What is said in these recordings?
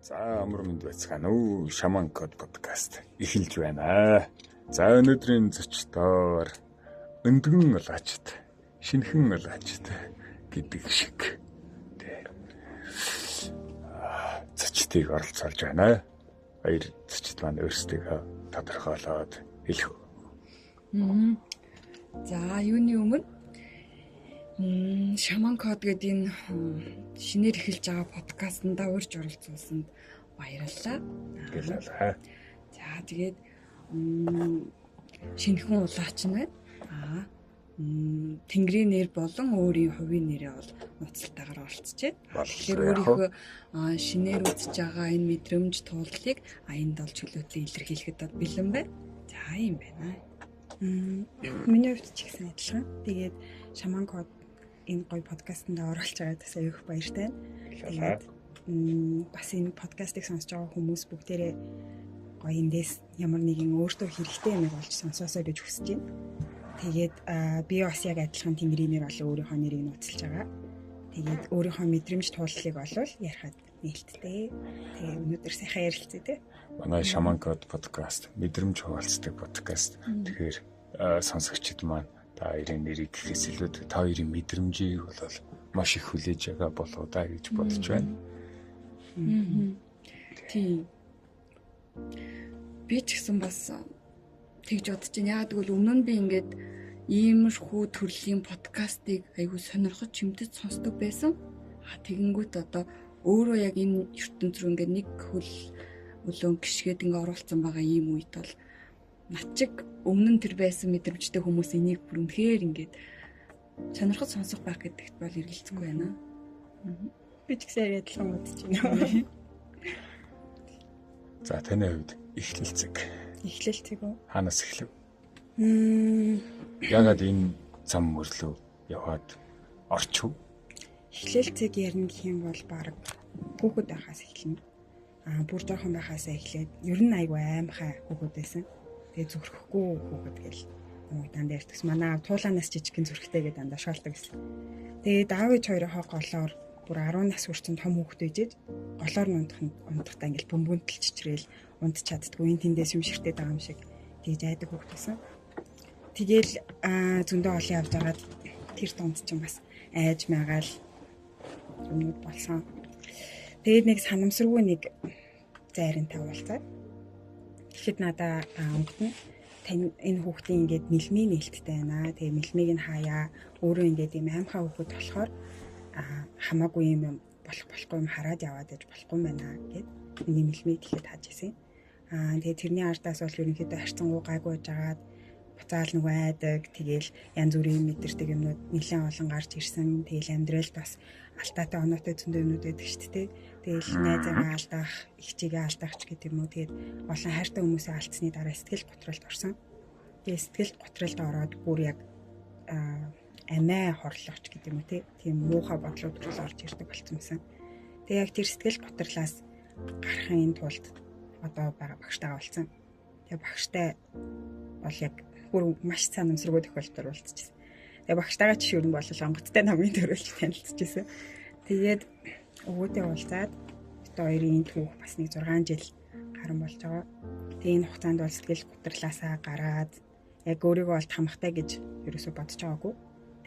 За, амар мэнд байцгаана уу? Шаман код подкаст эхэлж байна. За, өнөөдрийн зочдоор өндгөн улаачд, шинэхэн улаачд гэдэг шиг тий зочдыг оролцоолж байна. Баяр зочд маань өөрсдийгөө тодорхойлоод хэлэх. За, юуны өмнө Шаман код гэдэг энэ шинээр эхэлж байгаа подкастнда урьж оролцуулсанд баярлалаа. Баярлалаа. За, тэгээд шинэхэн улаач нь байна. Тэнгэрийн нэр болон өөрийн хувийн нэрээ бол нууцлалтайгаар оролцож байна. Тэгэхээр өөрийнхөө шинээр үзэж байгаа энэ мэдрэмж тууллыг энд бол чөлөөтэй илэрхийлэхэд бэлэн байна. За, юм байна. Миний хувьд ч гэсэн адилхан. Тэгээд Шаман код энэ гоё подкастэнд оролцож байгаад бас аюух баяртай. Тэгээд бас энэ подкастыг сонсож байгаа хүмүүс бүгдээрээ гоё эндээс ямар нэгэн өөртөө хэрэгтэй юмыг олж сонсоосой гэж хүсэж байна. Тэгээд би бас яг адилхан Тэнгэрийн нэр болон өөрийнхөө нэрийг нууцлж байгаа. Тэгээд өөрийнхөө мэдрэмж тууллыг олвол ярихад нээлттэй. Тэгээ өнөөдөр сайхан ярилцъя те. Манай Шаман код подкаст мэдрэмж хуваалцдаг подкаст. Тэгэхээр сонсогчид маань та хоёрын нэрийг гэхээс илүү та хоёрын мэдрэмжийг бол маш их хүлээж байгаа болоо да гэж бодож байна. Тийм. Би ч гэсэн бас тэгж бодож байна. Яагаад гэвэл өмнө нь би ингээд иймэрхүү төрлийн подкастыг айгүй сонирхож чимтэж сонсдог байсан. Тэгэнгүүт одоо өөрөө яг энэ ертөнц рүү ингээд нэг хөл өлөн гიშгээд ингээд оруулсан байгаа ийм үед бол над чиг өмнө нь тэр байсан мэдрэмжтэй хүмүүс энийг бүр үнэхээр ингээд сонирхож сонсох байх гэдэгт бол эргэлзэхгүй байна. Би ч гэсэн яг адилхан бодож байна. За, таны хувьд эхлэл цэг. Эхлэл цэг үү? Хаанаас эхлэв? Ягаад энэ зам мөрлөө яваад орчих вэ? Эхлэл цэг ярина гэх юм бол баг хүүхэд байхаас эхэлнэ. Бүр жоохон байхаасаа эхлээд ер нь айгүй аймхай хүүхэд байсан. Тэгээ зүрхэхгүй хүүхэд гэл нөгөө дандаа ярьдагс. Манай аав туулаанаас жижигхэн зүрхтэй гэдэг дандаа шоолдог гэсэн. Тэгээд аав ээж хоёрынхоо голоор бүр 10 нас хүрсэн том хүүхэд байжээж голоор нь унтахтаа ингээл бөмбөнтөл чичрээл унт чаддгүй, энэ тэндээс юм ширтээд байгаа юм шиг тэгж айдаг хүүхэд байсан. Тэгээл зөндөө олон явж байгаад тэр дунд чинь бас айж майгаал юмнууд болсон. Тэгээд нэг санамсаргүй нэг зайрын уулзаад тэгэхэд надаа онгот нь тань энэ хүүхдийн ингээд мэлмийн нээлттэй байна. Тэгээ мэлмийг нь хаяа өөрөө ингээд юм аймхаа хүүхэд болохоор хамаагүй юм болох болохгүй юм хараад яваад аж болохгүй юм байна гэд миний мэлмийг тэгэхэд хааж исэн. Тэгээ тэрний ардаас бол ерөнхийдөө харьцангуй гайгүй жагаад буцаал нөгөө айдаг, тэгээл янз бүрийн мэдэрдэг юмнууд нэлээд олон гарч ирсэн. Тэгээл амьдралд бас алдаатай оноотой зөндөө юмнууд байдаг шүү дээ. Тэгээл найзаагаа алдах, эгчийгээ алдах ч гэдэг юм уу. Тэгээд олон хайртай хүмүүсээ алдсны дараа сэтгэл готролд орсон. Тэгээд сэтгэл готролд ороод бүр яг амиа хорлох ч гэдэг юм уу тийм муухай бодлууд хүртэл орж ирдэг болсон юмсан. Тэгээд яг тэр сэтгэл готрлаас гарахын тулд одоо байгаа багштайгаа уулзсан. Тэгээд багштай бол яг бүр маш санамсаргүй тохиолдолд уулзчихсан. Тэгээ багштайгаа ч шүрэн бол онгоцтой намын төрөлж танилцчихсан. Тэгээд өвөөтэй уулзаад бит хоёрын түүх бас нэг 6 жил гарan болж байгаа. Тэгээ энэ хугацаанд бол сэтгэл гутралаасаа гараад яг өөрийгөө бол тамхтай гэж ерөөсөө бодож байгаагүй.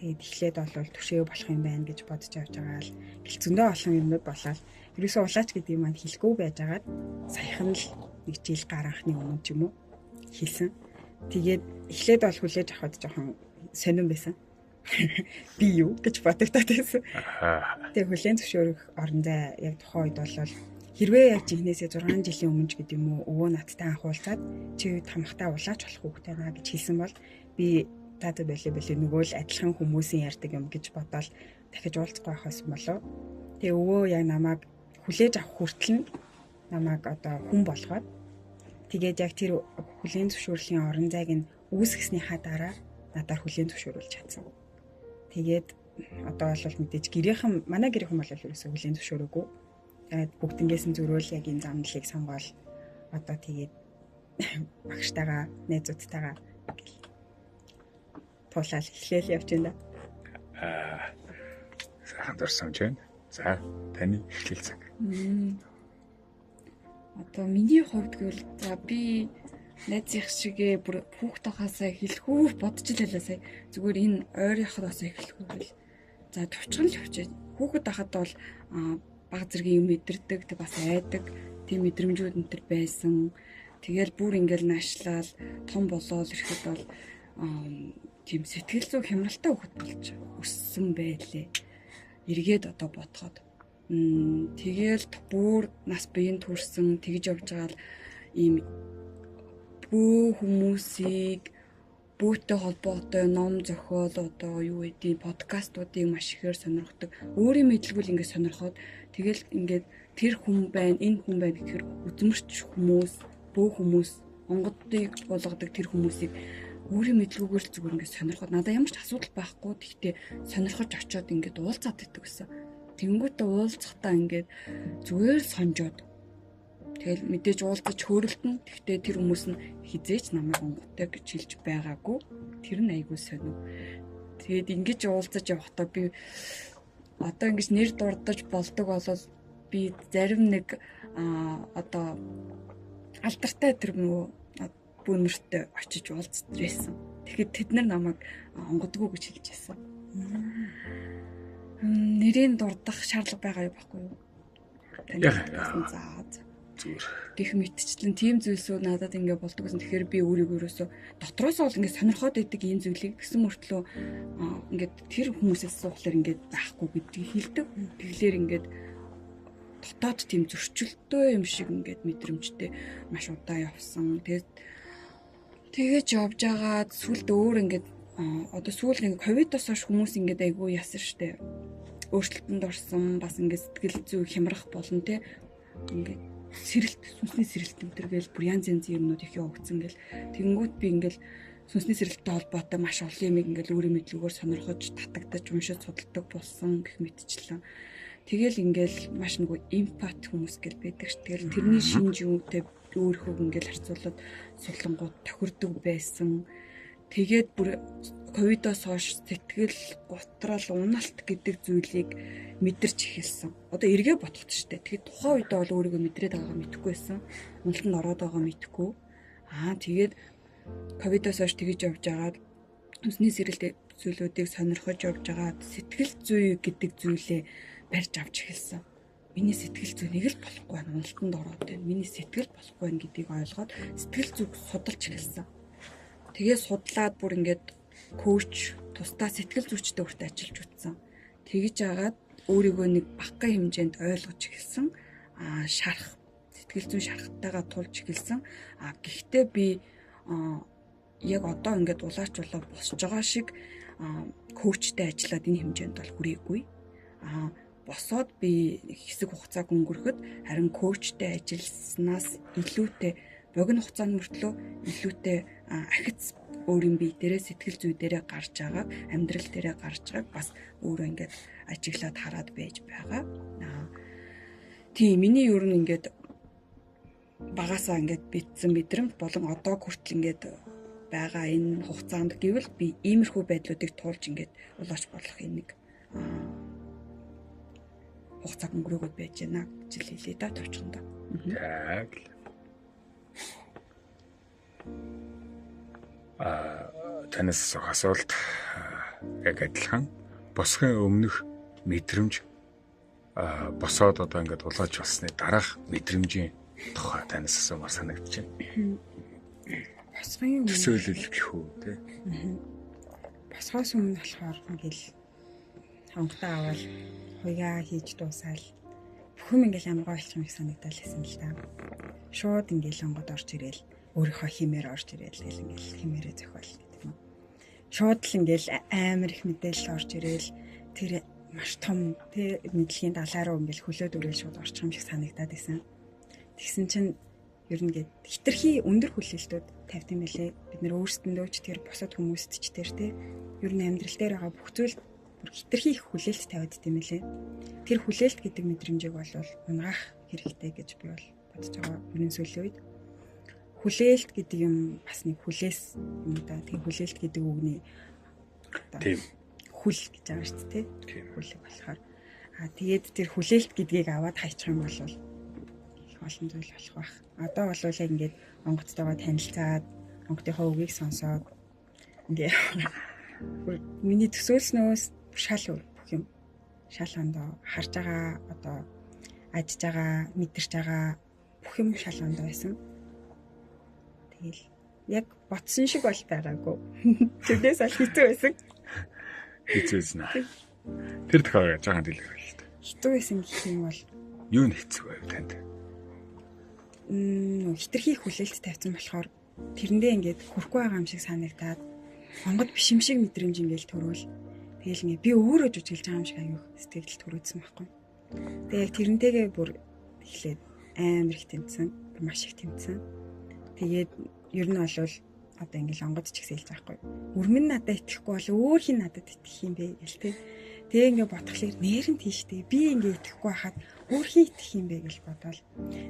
Тэгээд эхлээд бол түшээ болох юм байна гэж бодож явж байгаа л гэл зөндөө олон юмнууд болоод ерөөсөө улаач гэдэг юм маань хэлэхгүй байжгаад саяхан л нэг жил гаранхны өмнө ч юм уу хэлсэн. Тэгээд эхлээд бол хүлээж авахд жоохон сонирн байсан. Би юу гэж бодогдоод байсан. Тэгээ хүлээн зөвшөөрөх орон зай яг тухайн үед бол хэрвээ яг жинхнээсээ 6 жилийн өмнө ч гэдэг юм уу өвөө надтай анх уулзаад чи тамхтай улаач болох хүүхдээ наа гэж хэлсэн бол би таа байлээ бэлээ нөгөө л адилхан хүмүүсийн ярьдаг юм гэж бодоол дахиж уулзахгүй байх байсан болов. Тэгээ өвөө яг намайг хүлээж авах хүртэл нь намайг одоо хүн болгоод тэгээд яг тэр хүлээн зөвшөөрлийн орон зайг нь үүсгэснийхаа дараа надаар хүлээн зөвшөөрүүлж чадсан. Тэгээд одоо бол мэдээж гэрийнхэн манай гэрийнхэн бол ерөөсөө хүлээн зөвшөөрөөгүй. Тэгээд бүгднгээс нь зөрөөл яг энэ замналыг сонгоол одоо тэгээд багштайгаа найзуудтайгаа гэл туулаад эхлээл явж байна да. Сайхан дурсамж байна. За, таны эхлэл цаг. Одоо миний хувьд гэвэл за би найзынх шигээ бүр хүүхд байхаасаа хэлэхүү бодож л байлаа сая. Зүгээр энэ ойрынхоос эхлэхүү гэл. За товчхон л явчих. Хүүхэд байхад бол баг зэргийн юм мэдэрдэг, тэг бас айдаг. Тийм мэдрэмжүүд энэ төр байсан. Тэгэл бүр ингээл наашлал том болоод ирэхэд бол тийм сэтгэл зүй хямралтай хүүхэд болж өссөн байлээ. Эргээд одоо бодоход тэгэл бүр нас биеийн төрсэн тэгж явж байгаа л ийм бөө хүмүүсийг бөөтэй холбоотой ном зохиол одоо юу гэдгийг подкастуудыг маш ихээр сонирхдаг. Өөрийн мэдлгүй л ингээд сонирхоод тэгэл ингээд тэр хүн байна, энэ хүн байна гэхээр үзмэрч хүмүүс, бөө хүмүүс, онгодыг болгодог тэр хүмүүсийг өөрийн мэдлгүйгээр л зүгээр ингээд сонирхоод надад ямар ч асуудал байхгүй. Тэгтээ сонирхож очиод ингээд уулзаад байдаг гэсэн. Тэнгүүтээ уулзахдаа ингээд зүгээр л сонжоод тэгэл мэдээж уулзаж хөөрөлдөн. Тэгтээ тэр хүмүүс нь хизээч намайг онготой гэж хэлж байгаагүй. Тэр нь айгүй сонио. Тэгээд ингэж уулзаж явахдаа би одоо ингэж нэр дурдаж болдог болол би зарим нэг одоо алдартай тэр нөгөө бүүнөртөө очиж уулздаг байсан. Тэгэхэд тэд нар намайг онгодгүй гэж хэлж байсан. Нэрийг дурдах шаардлага байгаа юу байхгүй юу? За зүгээр. Гэх мэтчлэн тийм зүйлсүүд надад ингээ болдог гэсэн. Тэгэхээр би өөрийгөө ерөөсөө дотроосоо бол ингээ сонирхоод идэг ийм зүйлийг гэсэн мөртлөө ингээд тэр хүмүүсээс суухлаар ингээд байхгүй гэдгийг хэлдэг. Тэглэр ингээд дотоод тийм зөрчилтэй юм шиг ингээд мэдрэмжтэй маш удаан явсан. Тэгээд тэгэж явж байгаад сүлд өөр ингээд одоо сүүл ингээд ковидоос хойш хүмүүс ингээд айгүй ясан штэ. Өөрчлөлтөнд орсон, бас ингээд сэтгэл зүй хямрах болно те. Ингээд сэрэлт, сүнсний сэрэлт энэ төр гээл бүр янз янзын юмнууд их явагдсан гэл. Тэгэнгүүт би ингээд сүнсний сэрэлттэй холбоотой маш олон юмыг ингээд өөрийн мэдлэгөөр сонирхож, татагдаж, уншиж судалдаг болсон гэх мэтчлэн. Тэгэл ингээл маш нөгөө эмпат хүмүүс гэл байдаг ш. Тэгэл тэрний шинж юутай өөрийнхөө ингээл харьцуулаад сулангууд тохирдог байсан. Тэгээд бүр ковидоос хойш сэтгэл гутрал, уналт гэдэг зүйлийг мэдэрч эхэлсэн. Одоо эргээ бодоход штэ. Тэгээд тухайн үедээ бол өөрийгөө мэдрээд байгаагаа мэдэхгүй байсан. Уналтанд ороод байгаагаа мэдэхгүй. Тэгээд ковидоос хойш тэгэж явж байгаад хүнсний сэрэлт зүйлүүдийг сонирхож явж байгаад сэтгэл зүй гэдэг зүйлээ барьж авч эхэлсэн. Миний сэтгэл зүй нэг л болохгүй байна. Уналтанд ороод байна. Миний сэтгэл болохгүй байна гэдгийг ойлгоод сэтгэл зүйг судалж эхэлсэн. Тэгээ судлаад бүр ингээд коуч, тусдаа сэтгэл зүйчтэй хүртэл ажиллаж үтсэн. Тэгж агаад өөрийгөө нэг багахан хэмжээнд ойлгож эхэлсэн. Шарах, сэтгэл зүйн шарахтайгаа тулж эхэлсэн. Гэхдээ би яг одоо ингээд улаач улаа босч байгаа шиг коучтай ажиллаад энэ хэмжээнд бол хүрээгүй. Босоод би хэсэг хугацааг өнгөрөхөд харин коучтай ажилласнаас илүүтэй богино хугацаанд мөртлөө илүүтэй ахиц өөрийн бие дээрээ сэтгэл зүй дээрээ гарч байгааг, амьдрал дээрээ гарч байгааг бас өөрөө ингээд ажиглаад хараад байж байгаа. Тийм, миний ер нь ингээд багасаа ингээд битсэн мэдрэмж болон одоо хүртэл ингээд байгаа энэ хугацаанд гэвэл би иймэрхүү байдлуудыг туулж ингээд улаач болох юм нэг хугацааг өнгөрөөгөөд байж байна гэж хэлье да товчхондоо. Яг л. Танаас асуух асуулт яг адилхан босхын өмнөх мэдрэмж босоод одоо ингээд улааж болсны дараах мэдрэмжийн тухай танаас асуумаар санагдаж байна. Босхын өмнө төсөөлөл гэх үү те. Босхоос өмнө болохоор ингээл хангалтаа аваад хуяа хийж дуусаал бүх юм ингээл амар гоё болчих юм шиг санагдал байсан л да. Шууд ингээл онгод орж ирээл өөрийнхөө химээр орж ирээл тэгэл ингээл химээрээ зохиол гэдэг юм. Шууд л ингээл амар их мэдээлэл орж ирээл тэр маш том тэ мэдлэгийн далаа руу ингээл хөлөөд өрөөл шууд орчих юм шиг санагдаад байсан. Тэгсэн чинь ер нь гээд хитрхи өндөр хүлээлтүүд тавьд юм билээ. Бид нэр өөрсдөндөө ч тэр бусад хүмүүст ч тэр тэ ер нь амьдрал дээр байгаа бүх зүйл бүр хитрхи их хүлээлт тавиад дим билээ. Тэр хүлээлт гэдэг мэдрэмжийг бол унгаах хэрэгтэй гэж би бол бодож байгаа. Ер нь сүүлийн үед хүлээлт гэдэг юм бас нэг хүлээс юм да. Тэр хүлээлт гэдэг үгний тийм хүл гэж байгаа шүү дээ. Хүлэг болохоор тэгээд тэр хүлээлт гэдгийг аваад хайчих юм бол их олон зүйл болох байх. Одоо бол яг ингээд онгоцтойгоо танилцаад, онготынхоо үгийг сонсоод ингээ миний төсөөлснөөс шал өөр бүх юм. Шал ондоо харж байгаа, одоо ажиж байгаа, мэдэрч байгаа бүх юм шал ондоо байсан. Тэгэл яг ботсон шиг бол байгаагүй. Тэрнээс аль хэцүү байсан. Хэцүү байсан аа. Тэр тохиогоо жоохон дэлгэрэл л дээ. Хэцүү байсан гэх юм бол юу нь хэцүү байв танд? Хитрхи хүлээлт тавьсан болохоор тэрэндээ ингээд хүрхгүй байгаа юм шиг санагдаад онгод биш юм шиг мэдрэмж ингээд төрөөл. Тэгэл ингээд би өөрөө жүжиглэж байгаа юм шиг аюух сэтгэл төрөөдсөн байхгүй. Тэгээ яг тэрнтэйгээ бүр эхлээд амар их тэмцсэн, маш их тэмцсэн. Тэгээд ер нь бол одоо ингээд онгод ч ихсэлж байгаа байхгүй. Өрмөн надад итгэхгүй бол өөр хин надад итгэх юм бэ гэл тэ. Тэгээ ингээд бодглохлоор нэр нь тийштэй. Би ингээд итгэхгүй байхад өөр хин итгэх юм бэ гэж бодоол.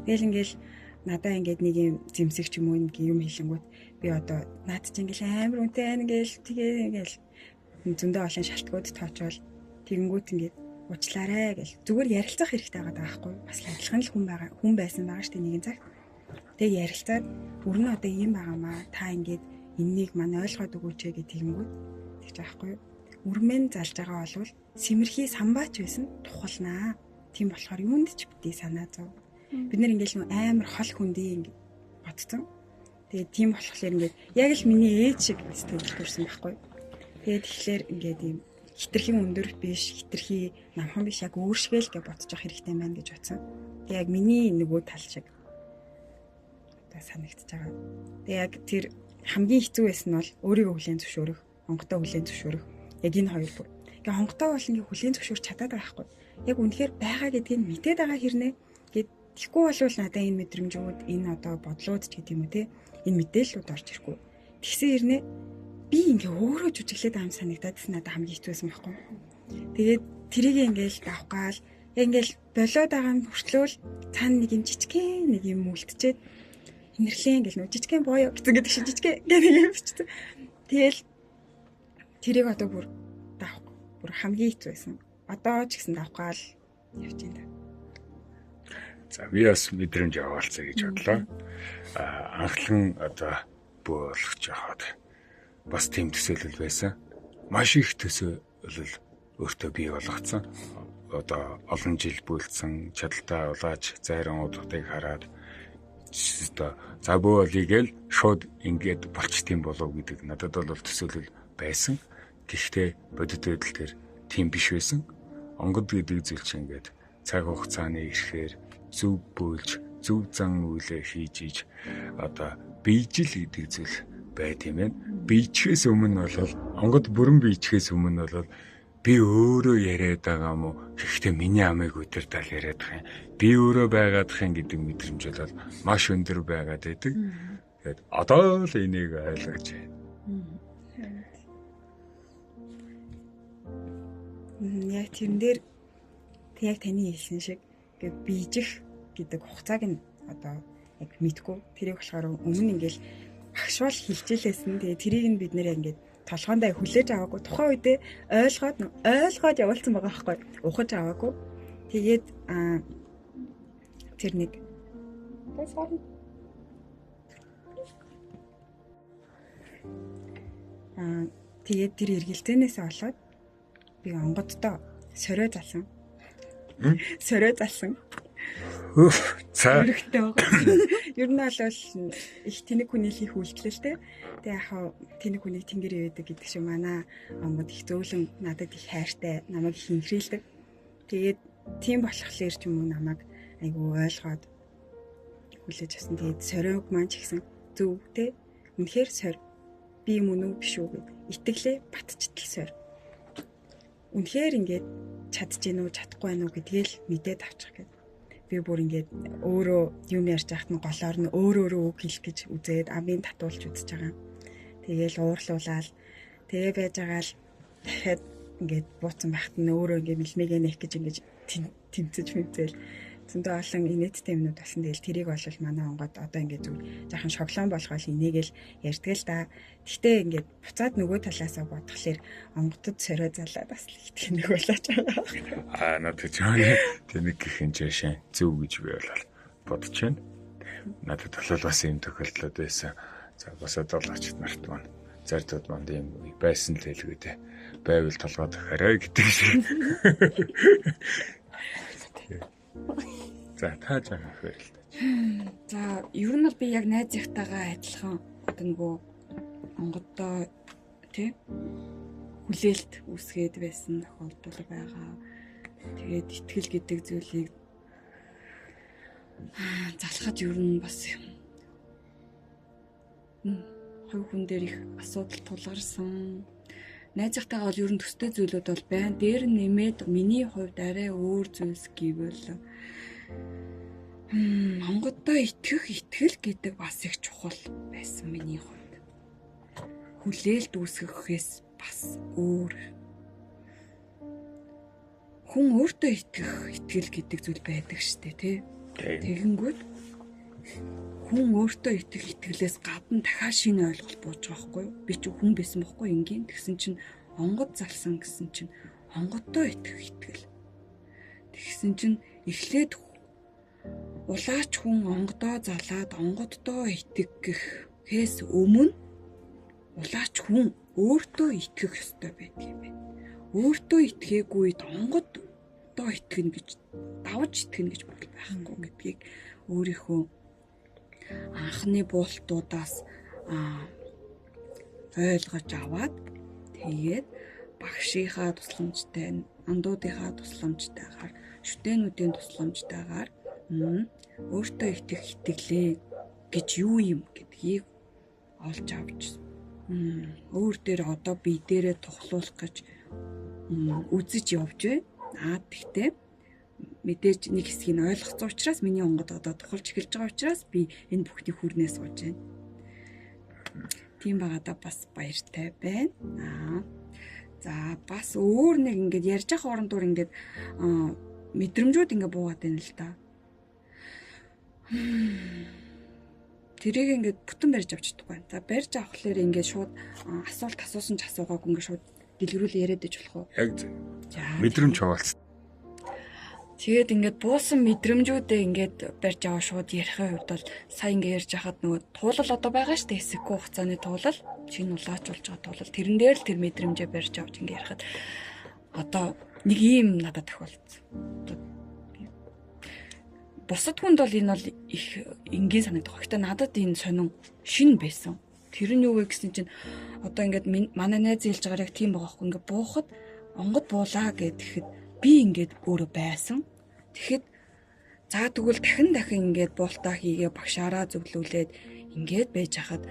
Тэгэл ингээд надаа ингээд нэг юм зэмсэг ч юм уу нэг юм хэлэнгүүт би одоо наад чи ингээд амар үнэтэй байна гээл тэгээ ингээд зөндөө олон шалтгууд тоочвол тэгэнгүүт ингээд уучлаарай гэл зүгээр ярилцах хэрэгтэй байгаа байхгүй. Бас л адилхан л хүн байгаа хүн байсан байгаа шүү дээ нэгэн цагт. Тэгээ ярилцаад өрнө одоо ийм байгаамаа та ингээд энэнийг мань ойлгоод өгөөч гэх тэгэнгүүт тэгж байгаа байхгүй. Өрмөн залж байгаа болвол сэмэрхий самбаач байсан тухалнаа. Тийм болохоор юунд ч битгий санаа зов. Бид нэр ингээл нөө амар хол хүндий ингээд бодцсон. Тэгээд тийм болохоор ингээд яг л миний ээж шиг сэтгэл төрсэн байхгүй. Тэгээд тэгэхээр ингээд ийм хитрхийн өндөр биш, хитрхи намхан биш яг өөр шигээл гэж бодож явах хэрэгтэй байна гэж бодсон. Тэгээд яг миний нөгөө тал шиг одоо санагдчихж байгаа. Тэгээд яг тэр хамгийн хэцүү байсан нь бол өөрийгөө хүлээн зөвшөөрөх, онготоо хүлээн зөвшөөрөх. Яг энэ хоёр бүр. Ингээ онготоо бол ингээ хүлээн зөвшөөрч чадаад байгаа байхгүй. Яг үнэхээр байгаа гэдгийг мэдээд байгаа хэрнээ гээд тэгэхгүй болвол надаа энэ мэдрэмжүүд, энэ одоо бодлууд ч гэдэг юм уу те, энэ мэдээллүүд орж ирэхгүй. Тэгсэн хэрнээ би ингээ өөрөө жүжиглээд байгаа юм санагдаад надад хамгийн хэцүү байсан байхгүй. Тэгээд тэрийг ингээл давх гал яг ингээл болоод байгаа юм хүртлөөл цаана нэг юм жижигхэн нэг юм үлдчихэд инэрлэн гэл нөө жижигхэн боёо гэсэн гэдэг шиг жижигхэн гэх нэг юм бичсэн. Тэгэл тэрийг одоо бүр давх бүр хамгийн хэцүү байсан. Одоо ч гэсэн давх гал явж байна. За би бас мэдрэмж яваалцаа гэж бодлоо. Анхлан одоо бөө болгож явахад бас тийм төсөөлөл байсан. Маш их төсөөлөл өөртөө бий болгоцсон. Одоо олон жил бүлдсэн, чадaltaй улаач зайран удахыг хараад одоо за бөө болъё гээл шууд ингээд болчт юм болов гэдэг надад бол төсөөлөл байсан. Гэхдээ бодит байдал дээр тийм биш байсан. Онгод гэдэг зүйл чинь ингээд цаг хугацааны ирэхээр зөв бөөлж, зөв зан үйлээ хийж иж одоо бийжил гэдэг зүйл байт юм байна. Бийчхээс өмнө бол онгод бүрэн бийчхээс өмнө бол би өөрөө яриад байгаа юм уу? Гэхдээ миний амыг өдөртөл яриад байгаа юм. Би өөрөө байгаад юм гэдэг мэдрэмж бол маш өндөр байгаад байдаг. Тэгээд одоо л энийг ойлгож байна. Яг тэрэн дээр яг таны хэлсэн шиг ингээ бийжих гэдэг хугацааг нь одоо яг мэдгүй. Тэрийг болохоор өмнө ингээл багш бол хэлжээлээсэн. Тэгээ тэрийг нь бид нэр ингээд толгоондоо хүлээж аваагүй. Тухайн үедээ ойлгоод явуулсан байгаа байхгүй. Ухаж аваагүй. Тэгээд тэр нэг тэгээд тэр эргэлзээнээсээ болоод би онгодтой сорио залсан. Сорио залсан. За. Өрөгтэй байгаа. Ер нь бол их тэнэг хүний хийх үйлдэл л те. Тэгээ яг хав тэнэг хүнийг тэнгэр ивэдэг гэдэг шиг манай онгод их зөөлөн надад их хайртай, намайг их инхрийлдэг. Тэгээд тийм болохоор ч юм уу намайг айгүй ойлгоод хүлээж авсан. Тэгээд сориог маань ч ихсэн зөв те. Үнэхээр сорь. Би мөн үү биш үү гэд. Итгэлээ батчтал сорь. Үнэхээр ингээд чадж гин үү чадахгүй байна уу гэдгээл мэдээд авчих гээд. Би бүр ингээд өөрөө юм ярьж байхад нь голоор нь өөр өөрөө үг хэлэх гэж үзээд амын татуулж үзэж байгаа. Тэгээл уурлуулаад тэгээ байж байгаа л дахиад ингээд бууцсан байхад нь өөрөө ингээд мэлмэгээ нэх гэж ингээд тэмцэж мэмцэл зөндөө олон инээдтэй юмнууд болсон. Тэгэл тэрийг бол манай онгод одоо ингээд зүгээр жаахан шоглон болгоол инээгээл ярьдаг л да. Гэхдээ ингээд буцаад нөгөө талаасаа бодглохлоор онготод сорио залаад бас л их нэг болооч байгаа. Надад ч тэнэг гэх юм жишээ зөв гэж би бол бодож байна. Надад бол бас ийм тохиолдлууд байсан. За бас одоолгочд нарт маань зардууд манд ийм байсан л хэлгүй дээ. Байвал толгой тохиорой гэдэг шиг. За та жаа гэхээр л та. За ер нь бол би яг найзынхтайгаа адилхан одоо нөгөө онгоддоо тий хүлээлт үүсгээд байсан тохиолдол байгаа. Тэгээд итгэл гэдэг зүйлийг залхаж ер нь бас хувь хүн дээр их асуудал тулгарсан. Найзынхтайгаа бол ер нь төстэй зүйлүүд бол байна. Дээр нь нэмээд миний хувьд арай өөр зүйлс гэвэл онгоддоо итгэх итгэл гэдэг бас их чухал байсан миний хувьд. Хүлээлт үүсгэхээс бас өөр. Хүн өөртөө итгэх итгэл гэдэг зүйл байдаг штэ тий. Тэгэнгүүт хүн өөртөө итгэх итгэлээс гадна дахиад шинэ ойлголт бууж байгаа байхгүй юу? Би чи хүн байсан бохгүй энгийн тэгсэн чинь онгод залсан гэсэн чинь онгоддоо итгэх итгэл. Тэгсэн чинь эхлээд улаач хүн онгодоо залаад онгоддоо итгэхээс өмнө улаач хүн өөртөө итгэх ёстой байдаг юм байна. Өөртөө итгээгүй үед онгоддоо итгэнэ гэж давж итгэнэ гэж бодол байхгүй гэдгийг өөрийнхөө анхны буултуудаас ойлгож аваад тэгээд багшийнхаа тусламжтай, андуудынхаа тусламжтайгаар, шүтээнүүдийн тусламжтайгаар өөртөө итгэх итгэлээ гэж юу юм гэдгийг олж авч өөр дээр одоо бие дээрээ тухлуулах гэж үзэж явж байна. Аа тэгтээ мэдээж нэг хэсгийг нь ойлгоцсон учраас миний онгод одоо тухалж эхэлж байгаа учраас би энэ бүхний хүрнээ сууж байна. Тийм байгаадаа бас баяртай байна. Аа за бас өөр нэг ингээд ярьж явах оронд дур ингээд мэдрэмжүүд ингээд буугаад байна л да. Тэрийг ингээд бүтэн барьж авч чадахгүй байна. За барьж авахлаар ингээд шууд асуулт асуусан ч асуугаагүй ингээд шууд дэлгэрүүл яриад иж болох уу? Яг зөв. Мэдрэмж хаваалц. Тэгээд ингээд буусан мэдрэмжүүдээ ингээд барьж аваа шууд ярихын хувьд бол сая ингээд ярьж хахад нөгөө туулал одоо байгаа шүү дээ. Хэсэггүй хугацааны туулал, шинэ улаач болж байгаа туулал. Тэрэн дээр л тэр мэдрэмжээ барьж авч ингээд ярихад одоо нэг ийм надад тохиолдсон. Бусад хүнд бол энэ бол их энгийн санагдах. Гэхдээ надад энэ сонин шин байсан. Тэр нь юу вэ гэсэн чинь одоо ингээд манай найз хэлж байгаа яг тийм байгаа хгүй. Ингээд буухад онгод буулаа гэхэд би ингээд өөрөө байсан. Тэгэхэд за тэгвэл дахин дахин ингээд буултаа хийгээ багшаараа зөвлүүлээд ингээд байж хахад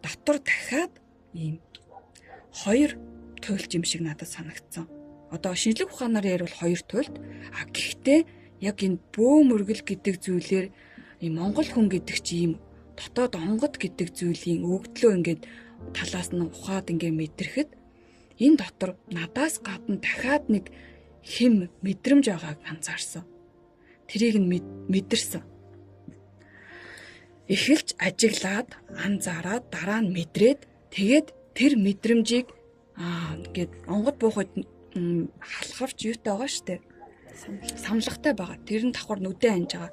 дотор дахиад ийм хоёр туйлч юм шиг надад санагдсан. Одоо шинжлэх ухаанаар ярил хоёр туйлт. А гэхдээ яг энэ бөө мөргөл гэдэг зүйлээр ийм монгол хүн гэдэг чи ийм дотоод онгод гэдэг зүйлийн өгдлөө ингээд талаас нь ухаад ингээд мэдрэхэд энэ дотор надаас гадна дахиад нэг хэм мэдрэмж байгааг анзаарсан. Тэрийг нь мэдэрсэн. Эхэлж ажиглаад анзаараад дараа нь мэдрээд тэгээд тэр мэдрэмжийг ингээд онгод буухад халахвч юутай байгаа штэ. Самлагтай байгаа. Тэр нь давхар нүдэ анж байгаа.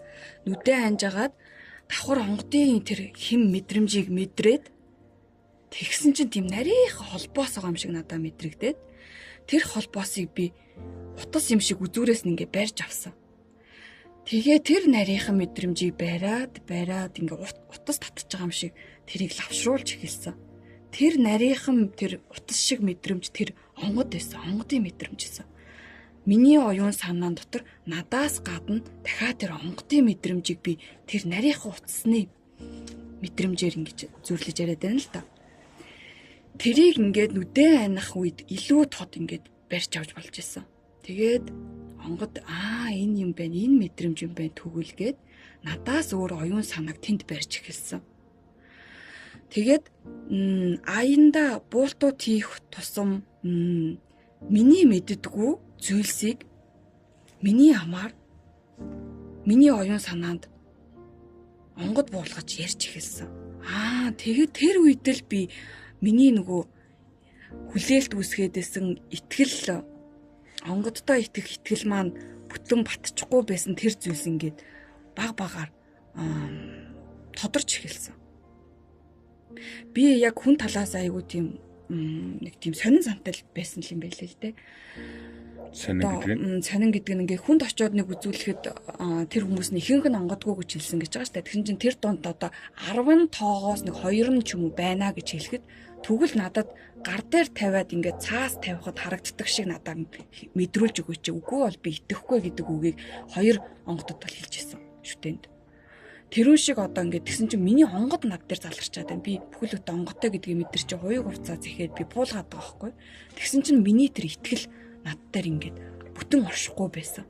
Нүдэ анжгаад давхар онгодын тэр хэм мэдрэмжийг мэдрээд тэгсэн чинь тийм нарийнх холбоос байгаа юм шиг надад мэдрэгдээд тэр холбоосыг би утас юм шиг үзүүрээс нь ингээ барьж авсан. Тэгээ тэр нарийнхан мэдрэмжийг бариад бариад ингээ утас татчих байгаа юм шиг тэрийг лавшруулж эхэлсэн. Тэр нарийнхан тэр утас шиг мэдрэмж тэр онгод байсан. Онгодын мэдрэмж байсан. Миний оюун санаан дотор надаас гадна дахиад тэр онгодын мэдрэмжийг би тэр нарийнхан утасны мэдрэмжээр ингэж зүрлэж яриад байна л та. Тэрийг ингээд нүдэн анах үед илүү тод ингээд барьж авч болж исэн. Тэгээд онгод энэ юм байна, энэ мэдрэмж юм байна түгүүлгээд надаас өөр оюун санааг тэнд барьж эхэлсэн. Тэгээд аянда буултууд хийх тусам миний мэддэггүй зүйлсийг миний амаар миний оюун санаанд онгод буулгаж ярьж эхэлсэн. Тэгээд тэр үед л би миний нөгөө хүлээлт үүсгээд исэн итгэл онгодтой итгэх итгэл маань бүтэн батчихгүй байсан тэр зүйлс ингээд баг багаар тодорч эхэлсэн. Би яг хүн талаас айгүй тийм нэг тийм сонин сантай байсан юм байлээ л дээ. Сонин гэдэг нь сонин гэдэг нь ингээ хүнд очиод нэг үзүүлэхэд тэр хүмүүс нь ихэнх нь онгодгүй гэж хэлсэн гэж байгаа шүү дээ. Тэгсэн чинь тэр дунд одоо 10 тоогоос нэг 2 нь ч юм уу байна гэж хэлэхэд тэгвэл надад гар дээр тавиад ингээ цаас тавихад харагддаг шиг надад мэдрүүлж өгөөч. Үгүй бол би итгэхгүй гэдэг үгийг 2 онгодод бол хэлж исэн шүтэнд. Тэрүүн шиг одоо ингээд тэгсэн чинь миний онгод над дээр заларчаад байна. Би бүхэл бүтэн онготой гэдгийг мэдэр чи хуйг хувцаа зэхэд би буулгаад байгаа байхгүй. Тэгсэн чинь миний тэр итгэл над дээр ингээд бүтэн оршихгүй байсан.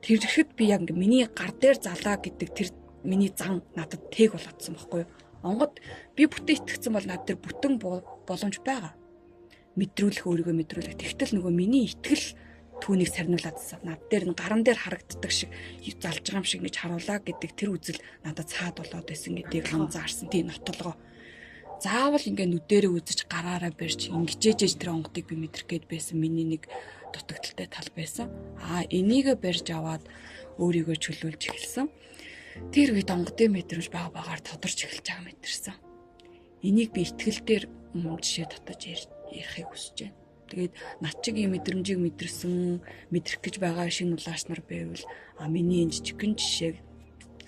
Тэрхэд би яг ингээд миний гар дээр залаа гэдэг тэр миний зан надад тээг болоодсон байхгүй юу. Онгод би бүтэн итгэцэн бол над дээр бүтэн боломж байгаа. Мэдрүүлэх өөрийгөө мэдрүүлэх. Тэгтэл нөгөө миний итгэл түүнийг сарниулаадсан. Над дээр нь гаран дээр харагддаг шиг залж байгаа юм шиг ингэж харуулаа гэдэг тэр үзэл надад цаад болоод байсан гэдгийг анзаарсан. Тийм нотолгоо. Заавал ингээ нүдэрээ үзэж гараараа барьж ингэжээж тэр онгодыг би мэдрэх гээд байсан миний нэг дутагдaltaй тал байсан. Аа энийгээ барьж аваад өөрийгөө чөлөөлж эхэлсэн. Тэр үед онгодын мэдрэмж баг багаар тодорч эхэлж байгаа мэдэрсэн. Энийг би итгэл дээр жишээ татаж ярихыг хүсэж байна. Тэгээд над чиг ийм мэдрэмжийг мэдэрсэн, мэдрэх гэж байгаа шинэ улаач нар байвал а миний энэ жижигхэн жишээг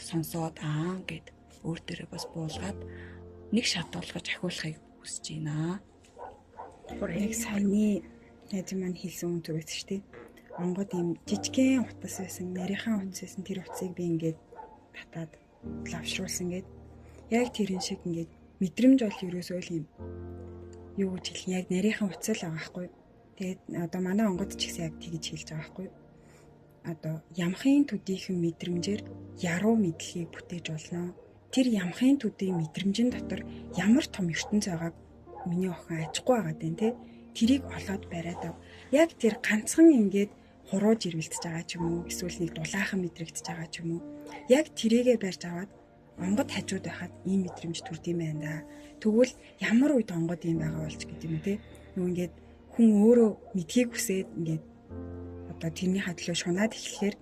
сонсоод аа гэд өөр дээрээ бас буулгаад нэг шат болгож ахиулахыг хүсэж байна. Яг саяны найз маань хэлсэн үн зүрх шүү дээ. Онгод ийм жижигхэн утас байсан, нарийнхан утас байсан. Тэр утсыг би ингээд татаад лавшруулсан гээд яг тэрэн шиг ингээд мэдрэмж бол ерөөсөө л юм юу гэж хэлэх яг нарийнхан утас л байгаа байхгүй. Тэгээд одоо манай онгод ч гэсэн яг тэгж хэлж байгаа байхгүй. Одоо ямхын төдийхөн мэдрэмжээр яруу мэдлэгийг бүтээж болно. Тэр ямхын төдий мэдрэмжин дотор ямар том ертөнц байгааг миний охин ажихгүй байгаа даа тий. Тэрийг олоод бариад ав. Яг тэр ганцхан ингээд хурууж ирвэлдэж байгаа ч юм уу эсвэл нэг дулаахан мэдрэгдэж байгаа ч юм уу. Яг тэрийгэ барьж аваад онгод хажууд байхад ийм мэдрэмж төрд юм байна да. Тэгвэл ямар үед онгод ийм байгаа болж гэдэг юм те. Нөгөө ингээд хүн өөрөө мэдхийг хүсээд ингээд одоо тэрний хадлуу шунаад эхлэхээр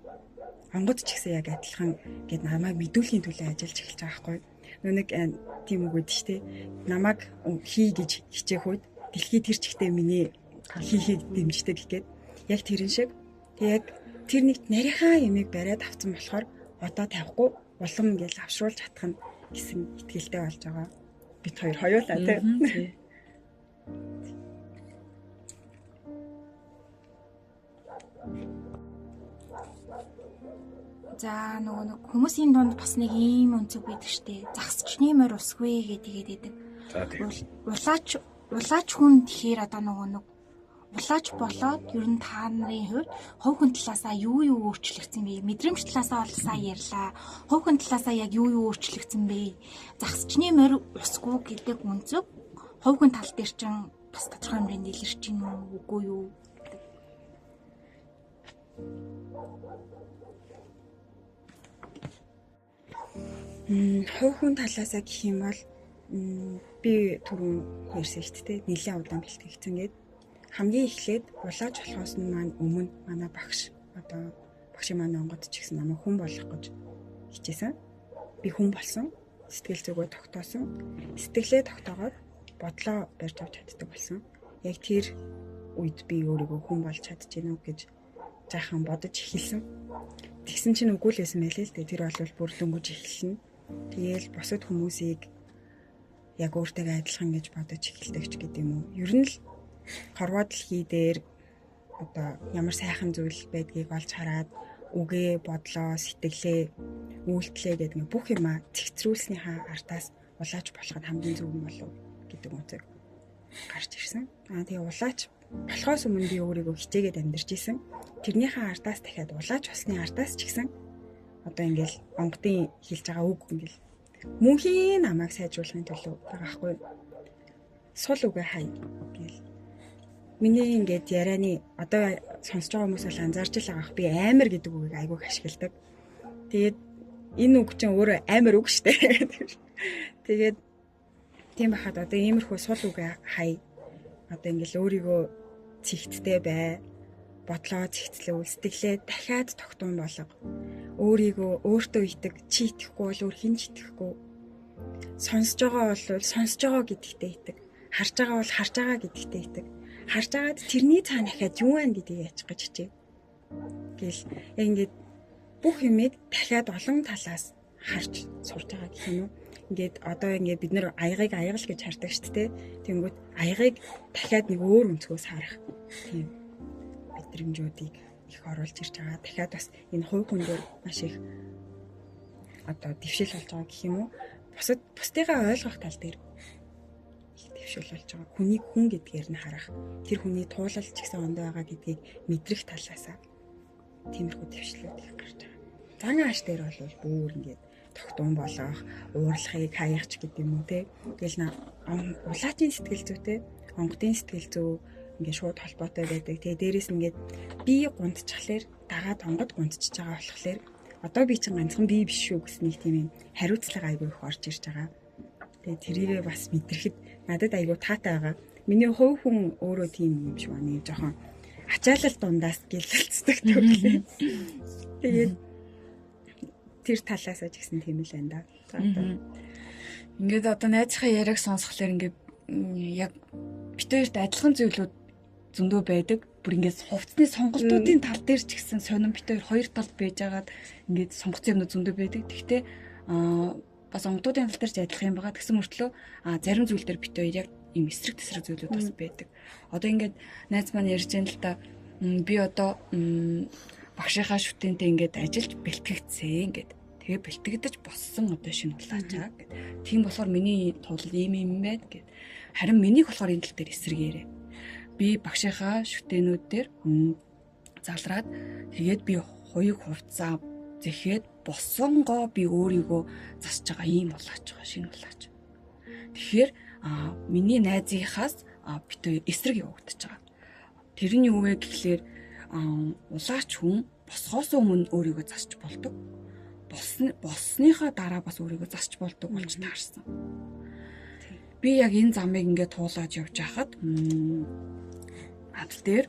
онгод ч гэсэн яг адилхан ингээд намайг мэдүүлэхийн төлөө ажиллаж эхэлж байгаа байхгүй. Нөгөө нэг тийм үг өгдөө штэ. Намайг хий гэж хичээх үед дэлхий тэр чигтээ миний хийхийг дэмждэг гэхэд яг тэрэн шиг тэг яг тэр нэг нарийнхаа ямиг бариад авсан болохоор одоо тавихгүй улам ингээл авшруулж чадах нь гэсэн итгэлтэй болж байгаа. Бид хоёр хоёулаа тий. За нөгөө нэг хүмүүсийн дунд бас нэг ийм өнцөг байдаг штэ. Загсчны морь усгүй гэдэг байдаг. За тийм. Улаач хүн тэгэхээр одоо нөгөө нэг улаач болоод ер нь та нарын хувьд хувь хүн талаасаа юу юу өөрчлөгдсөн бэ? Мэдрэмж талаасаа бол сая ярьлаа. Хувь хүн талаасаа яг юу юу өөрчлөгдсөн бэ? Загсчны морь усгүй гэдэг өнцөг хувь хүн тал дээр чинь бас тодорхой хэмжээнд илэрч гин үү, үгүй юу гэдэг. Хувь хүн талаасаа гэх юм бол би түрүүн ярьсан шүү дээ. Нэлээд удаан бэлтгэгдсэн гээд хамгийн эхлээд улаач болохоос нь маань өмнө манай багш одоо багшийн маань онгод ч гэсэн намайг хүн болох гэж хичээсэн. Би хүн болсон. Сэтгэл зүгөө тогтоосон. Сэтгэлээ тогтоогоод бодлоо барьж авч чаддаг болсон. Яг тэр үед би өөрийгөө хүн болж чадчихэв үү гэж жаахан бодож эхэлсэн. Тэгсэн чинь үгүй л байсан байлээ л дээ. Тэр бол бүр лөнгөж эхэлнэ. Тэгээл бусад хүмүүсийг яг өөртөө адилхан гэж бодож эхэлдэг ч гэдэг юм уу. Ер нь л хорвоо дэлхий дээр одоо ямар сайхан зүйл байдгийг олж хараад үгээ, бодлоо, сэтгэлээ, үйлдэлээ гэдэг нь бүх юмаа цэгцрүүлснийхаа ардаас улаач болох нь хамгийн зөв юм болов гэдэг үнцэг гарч ирсэн. Аа тэгээ улаач болохоос өмнө би өөрийгөө хичээгээд амьдарч исэн. Тэрнийхээ ардаас дахиад улаач болсны ардаас ч гэсэн одоо ингээл онгодын хэлж байгаа үг ингээл мөнхийн намайг сайжруулахын төлөө байгаа байхгүй. Сул үгээ хай гэл. Миний ингээд ярианы одоо сонсож байгаа хүмүүс бол анзаарч л байгаа. Би амар гэдэг үгийг айгүйх ашигладаг. Тэгээд энэ үг чинь өөрөө амар үг штэ. Тэгээд тийм байхад одоо иймэрхүү сул үгээ хай. Одоо ингээл өөрийгөө цэгттэй бай. Бодлоо зэгцлүүл, сэтгэлээ дахиад тогтун болго. Өөрийгөө өөртөө итэг, чи итгэхгүй бол өөр хэн ч итгэхгүй. Сонсож байгаа бол сонсож байгаа гэдэгтээ итэг. Харж байгаа бол харж байгаа гэдэгтээ итэг. Харж байгаад тэрний цаана дахиад юу байна гэдгийг яачих гэж хичээ. Гэл яг ингээд бүх юмыг дахиад олон талаас харж сурж байгаа гэх юм уу? Ингээд одоо ингээд бид нэр аягыг аяг л гэж хардаг шүү дээ. Тэнгүүт аягийг дахиад нэг өөр өнцгөөс харах тийм мэдрэмжүүдийг их оруулж ирж байгаа. Дахиад бас энэ хувь хүн дээр маш их одоо дэвшил болж байгаа гэх юм уу? Бусдыгаа ойлгох тал дээр их дэвшил болж байгаа. Хүнийг хүн гэдгээр нь харах, тэр хүний туулал ч гэсэн ондоо байгаа гэдгийг мэдрэх талаасаа тиймэрхүү дэвшлүүд их гарч байгаа. Зан ааш дээр бол бүр ингээд тогтун болгох, уурлахыг хаягч гэдэг юм уу те. Тэгэл улаачийн сэтгэл зүйтэй, онгодын сэтгэл зүй ингээд шууд холбоотой байдаг. Тэгээ дээрэс нь ингээд би гунтчихлаар дагаад онгод гунтчихж байгаа болохоор одоо би чинь ганцхан би биш шүү гэсэн нэг тийм юм хариуцлага айгүй их орж ирж байгаа. Тэгээ тэрийгээ бас мэдрэхэд надад айгүй таатай байгаа. Миний хувь хүн өөрөө тийм юм шиг байна. Жохон ачаалал дундаас гэлэлцдэг төрлөө. Тэгээд тэр талаасаа ч гэсэн тийм л байна да. Ингээд одоо найзынхаа яриаг сонсохлоор ингээд яг бит хоёрт адилхан зүйлүүд зөндөө байдаг. Бүр ингээд хувцсны сонголтуудын тал дээр ч гэсэн сонин бит хоёр талд байжгаад ингээд сонгоцсон юмнууд зөндөө байдаг. Тэгтээ бас онгодуудын тал дээр ч адилхан юм байгаа. Тэгсэн мөртлөө зарим зүйл дээр бит хоёр яг ийм эсрэг тесрэг зүйлүүд бас байдаг. Одоо ингээд найз маань ярьж байна л да. Би одоо багшийнхаа шүтэнтэй ингээд ажиллаж бэлтгэгдсэн ингээд. Тэгээ бэлтгэгдэж боссон одоо шинэ улаачаа гэд. Тийм болохоор миний тулал ийм юм байна гэд. Харин минийх болохоор энэ тал дээр эсрэгээрээ. Би багшийнхаа шүтэнүүд дээр залраад тэгээд би хуйг хувцаа зэхэд босонгоо би өөрийгөө засаж байгаа ийм улаач байгаа шинэ улаач. Тэгэхээр миний найзынхаас бит хоёр эсрэг явагдаж байгаа. Тэр нь юу вэ гэхлээр улаач хүн босхоос өмнө өөрийгөө засч болдог. Болсныхаа дараа бас өөрийгөө засч болдог болж таарсан. Би яг энэ замыг ингээд туулаад явж байхад адал дээр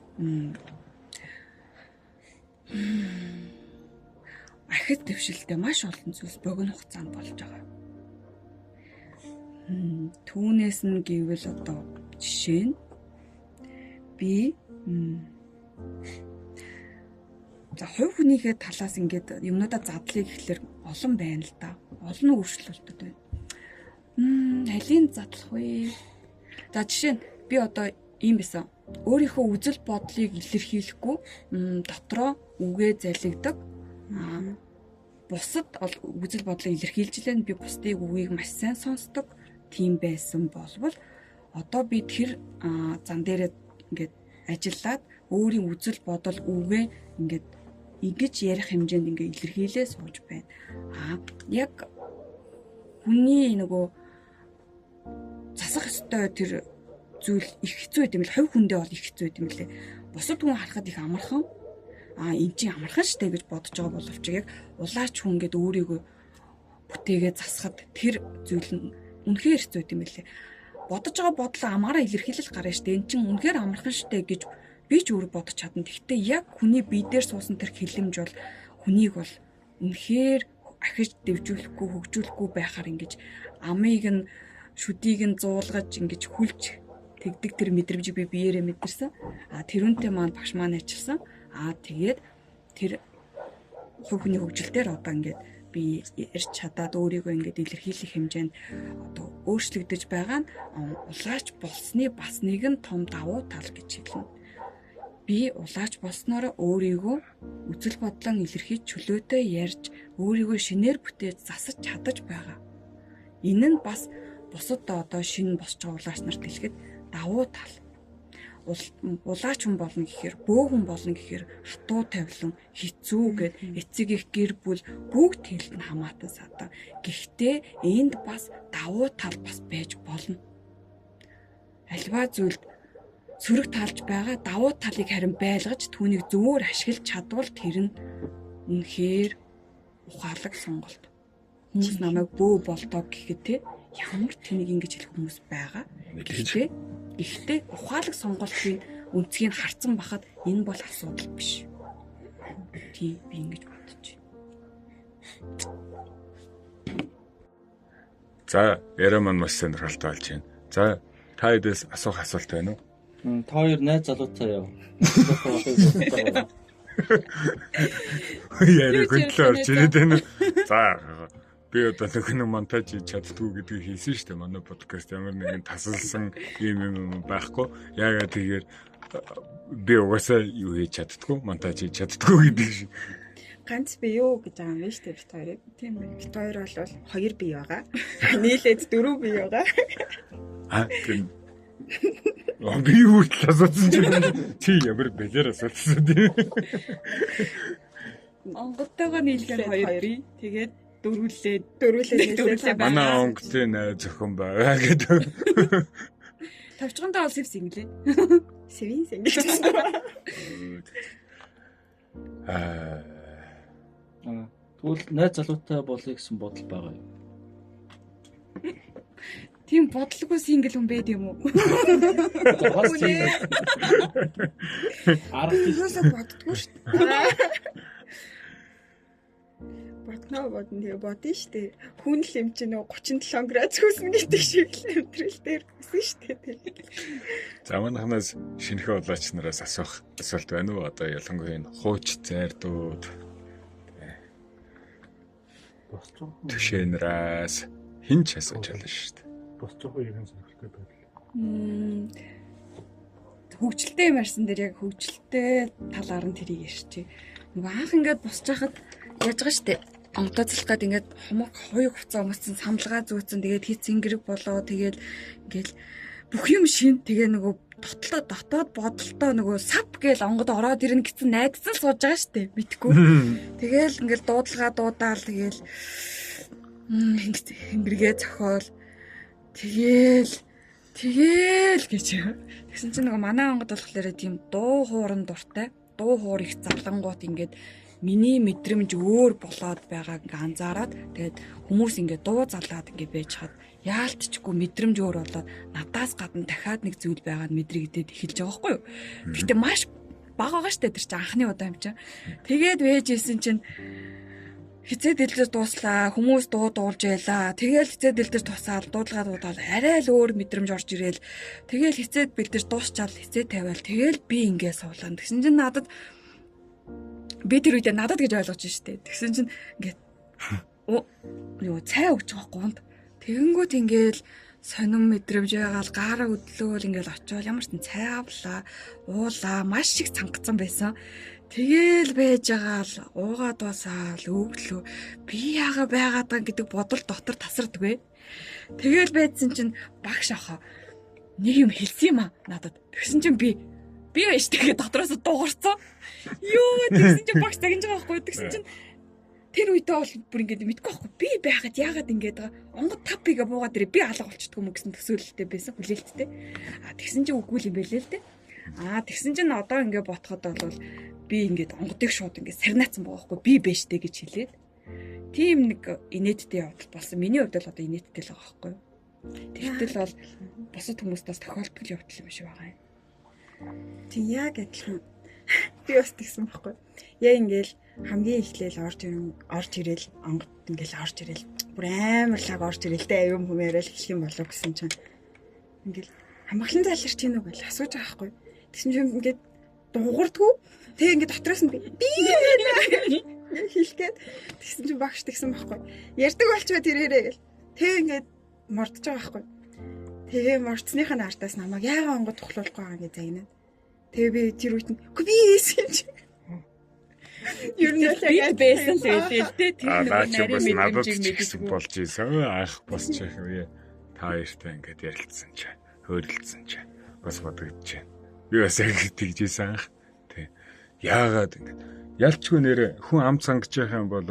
ахид дэвшилтэй маш олон зүйлс богино хугацаанд болж байгаа. Түүнээс нь гэвэл одоо жишээ нь би за хувь хүнийхээ талаас ингээд юмнуудаа задлыг гэхлээр олон байна л да. Олон өөрчлөлтүүд байна. Алийг задлах вэ? За жишээ нь би одоо ийм байсан. Өөрийнхөө үзэл бодлыг илэрхийлэхгүй дотроо үгээ залгидаг. Бусад үзэл бодлоо илэрхийлж лэн би бусдыг үгийг маш сайн сонсдог тийм байсан болвол одоо би тэр зан дээрээ ингээд ажиллаад өөрийн үзэл бодол үгээ ингээд ингэж ярих хэмжээнд ингээд илэрхийлээ сууж байна. Яг хүний нөгөө засах ёстой тэр зүйл их хэцүү байт юм л хувь хүндээ бол их хэцүү байт юм лээ. Бусад хүн харахад их амархан. Эн чинь амархан штэ гэж бодож байгаа боловч яг улаач хүн гээд өөрийгөө бүтээгээ засахад тэр зүйл нь үнэхээр хэцүү байт юм лээ. Бодож байгаа бодлоо амаараа илэрхийлэл гарна штэ. Эн чинь үнэхээр амархан штэ гэж би ч өөр бодож чадна. Гэхдээ яг хүний бие дээр суусан тэр хилэмж бол хүнийг бол үнэхээр ахиж дэвжүүлэхгүй, хөгжүүлэхгүй байхаар ингэж амыг нь шүдийг нь зуулгаж ингэж хүлж тэгдэг тэр мэдрэмжийг би биеэрээ мэдэрсэн. Тэрүүнтэй маань багш маань ажилласан. Тэгээд тэр хувь хүний хөгжилтээр одоо ингээд би ярьж чадаад өөрийгөө ингээд илэрхийлэх хэмжээнд одоо өөрчлөгдөж байгаа нь улаач болсны бас нэгэн том давуу тал гэж хэлнэ. Би улаач болсноор өөрийгөө үзэл бодлон илэрхийлж чөлөөтэй ярьж өөрийгөө шинээр бүтээж засаж чадаж байгаа. Энэ нь бас бусад одоо шинэ босч байгаа улаач нарт хэлэхэд давуу тал. Улаач хүн болно гэхээр бөө хүн болно гэхээр хатуу тавилан хэцүү гэд эцэг их гэр бүл бүгд хэлд нь хамаатан садан. Гэхдээ энд бас давуу тал бас байж болно. Альва зүйлд сөрөг талж байгаа давуу талыг харин байлгаж түүнийг зөвөр ашиглаж чадвал тэр нь үнэхээр ухаалаг сонголт. Хүмүүс намайг бөө болдоо гэхэд те ямар тэнийг ингэж хэлэх хүмүүс байгаа. Гэхдээ ухаалаг сонголтын өнцгийг харцсан бахад энэ бол асуудал биш. Тийм би ингэж бодож байна. За, яриа маань маш сонирхолтой болж байна. За, та хэдээс асуух асуулт байна уу? Та хоёр найз залуутай яв. Яриа хөндлөө орж ирээд байна. За, би одоо нөхөн монтаж хийж чаддгүй гэдгийг хэлсэн шүү дээ. Манай подкаст ямар нэгэн тасалсан юм юм байхгүй. Яагаад тэгэхээр би угаасаа юу хийж чаддгүй, монтаж хийж чаддгүй гэдэг шиг. Ганц би юу гэж байгаа юм бэ шүү дээ бит хоёрыг. Тийм ээ. Бит хоёр бол хоёр бие байгаа. Нийлээд дөрөв бие байгаа. Аа тийм. Би юу хүртэл асуусан чинь чи ямар бэлэр асуусан тийм. Онгодтойгоо нийлгээр хоёр бие. Тэгээд дөрвөлээ манай онготын найз охин байгаа гэдэг. Тавчгандаа бол сэв синглээ. Сэвийн сингл. Аа. Тэгвэл найз залуутай болъё гэсэн бодол байгаа юу? Тийм бодлого сингл хүн байд юм уу? Бас тийм. Арга юусоо боддгоо шүү дээ. Бодноо бодно тэгээ бодно шүү дээ. Хүн л юм чинь нөгөө 37 градус хүснэ гэдэг шиг л амьдрал дээр хүсэн шүү дээ. За манайхнаас шинэхэн улаач нараас асуух асуулт байна уу? Одоо ялангуяа энэ хууч зайрдууд түшээнараас хэн ч асууж чадна шүү дээ. Бос жоохон ерэн сонирхолтой байдал. Хөгжилтэй юм ярьсан дээр яг хөгжилтэй талаар нь тэрийг ярьчих. Нөгөө анх ингээд босч хахад яаж байгаа штэ. Онгодоо зэлэх гээд ингээд хомог хоёуг хувцас өмссөн, самлгаа зүүцэн, тэгээд хит цэнгэрэг болоо, тэгээд ингээл бүх юм шин. Тэгээ нөгөө дотлоо дотоод бодолтой нөгөө сап гээл онгод ороод ирнэ гэсэн найдсан сууж байгаа штэ. Мэдгүй. Тэгээл ингээл дуудлага дуудаал тэгээл хингэргээ зохиол тэгэл тэгэл гэж. Тэгсэн чинь нөгөө манай онгод болохоор тийм дуу хууран дуртай. Дуу хуур их залангуут ингээд миний мэдрэмж өөр болоод байгааг ингээ анзаараад тэгээд хүмүүс ингээ дуу залаад ингээ байж хад яалтчгүй мэдрэмж өөр болоод надаас гадна дахиад нэг зүйл байгаа нь мэдрэгдээд эхэлж байгаа байхгүй юу. Гэхдээ маш бага байгаа штэ тэр чинь анхны удаа юм чинь. Тэгээд вэж исэн чинь хизээ дэлгэр дууслаа, хүмүүс дуу дуулж байлаа. Тэгэл хизээ дэлгэр тусаал, дуудлага дуудаал арай л өөр мэдрэмж орж ирээл. Тэгэл хизээ бэлдэр дуусчаал, хизээ тавиал. Тэгэл би ингээ суулаа. Тэгсэн чинь надад би тэр үедээ надад гэж ойлгож штэ. Тэгсэн чинь ингээд юу цай өгч байгаа гунд. Тэгэнгүүт ингээл сонин мэдрэмж байгаал гаараа хөдлөөл ингээл очиод ямар ч цай авлаа, уулаа, маш их цангацсан байсан. Тэгээл байж байгаа л уугаа дуусаал өглөө би яага байгаад байгаа гэдэг бодол дотор тасардгүй. Тэгээл байцсан чинь багш ахаа нэг юм хэлсэн юм а надад. Тэгсэн чинь би байж тэгээ дотроос дуугарсан. Юу тэгсэн чинь багш загинж байгаа байхгүй. Тэгсэн чинь тэр үедээ бол бүр ингээд мэдгүй байхгүй. Би байхад яагаад ингээд байгаа. Онгод тав бигээ буугаад ирээ би алга болчихдгүй юм гэсэн төсөөлөлтэй байсан, хүлээлттэй. А тэгсэн чинь үгүй юм байлээ л дээ. А тэгсэн чинь одоо ингээд ботход бол би ингээд онгодыг шууд ингээд сарнаацсан байгаа байхгүй. Би бэжтэй гэж хэлээд. Тийм нэг инээдтэй явдал болсон. Миний хувьд бол одоо инээдтэй л байгаа байхгүй. Тэгтэл бол бусад хүмүүстээс тохиолдол явдал юм шиг байгаа юм. Тийм яг адилхан. Би бас тэгсэн байхгүй. Яг ингээл хамгийн эхлээл орж ирээл онгод ингээл орж ирээл бүр амар лаг орж ирээл тэ аюум хүм яриад эхлэх юм болов гэсэн чинь ингээл хамгаалан заларч гин үү гэж асууж байгаа байхгүй. Тэгсэн чинь ингээд дуугардгүй. Тэг ингээд дотроос нь би хэлэх гээд тэгсэн чинь багш тэгсэн байхгүй. Ярьдаг болчихоо тэрээрээ гэл. Тэг ингээд мордож байгаа байхгүй. Тэгээ морцсныхаа ардаас намайг яагаад онгод тухлуулахгүй байгаа гэж загнаад. Тэгээ би тэр үед нь үгүй би ийсэн юм чи. Ер нь л яг байсан л байлээ л дээ. Тэр нөгөө нарийн мэдрэмжийг мэдсэн болж исэн. Анх босч явах үе та хоёртай ингээд ярилцсан чи, хөөрөлдсөн чи бас бодогдож байна. Би бас яг тэгж исэн анх. Тэ. Яагаад ингээд ялчгүй нэр хүн ам цангаж явах юм бол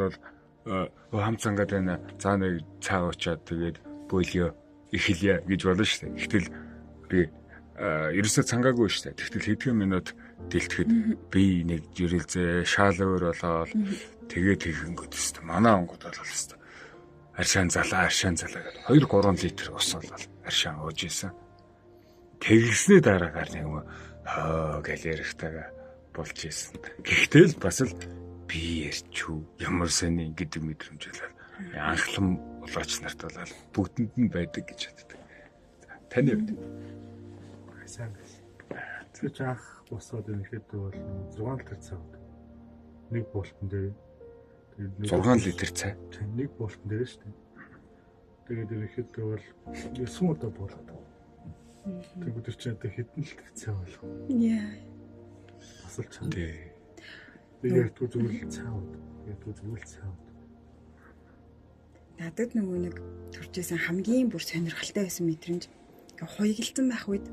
ам цангаад байна. За нэг цаа уучаад тэгээд бөөлөө эхэлье гэж болно шүү дээ. Гэтэл би ерөөсөө цангаагүй шүү дээ. Тэгтэл хэдхэн минут дэлтгэхэд би нэг жирэлзээ шаал өөр болоод тэгээд тэгэнгүүт өстө манай онгод бол өстө аршаан залаа гэдэг 2 3 литр ус болол аршаан ууж исэн. Тэгснээ дараагаар нэг юм хоо гэл ярихтайгаа болж исэн. Гэхдээ л бас л би ярьчүү ямар сони гэдэг мэдрэмж болол анхлан улаач нарт бол бүгдэнд нь байдаг гэж боддог. За таны хувьд сайн байсан. Тэр ч анх босоод ерөнхийдөө бол 6 литр цай уудаг. Нэг буултан дээр. Тэгээд 6 литр цай. Нэг буултан дээр шүү дээ. Тэгээд ерөнхийдөө бол 9 удаа буулгадаг. Тэг өдөр чинь одоо хэдэн литр цай болох. Яа. Бас л чам. Тий. Тэгээд ягтгүй зүгээр л цай уудаг. Ягтгүй зүгээр л цай уудаг. Надад нөгөө нэг төржсэн хамгийн бүр сонирхолтой байсан мэдрэмж ингээ хуйгалзан байх үед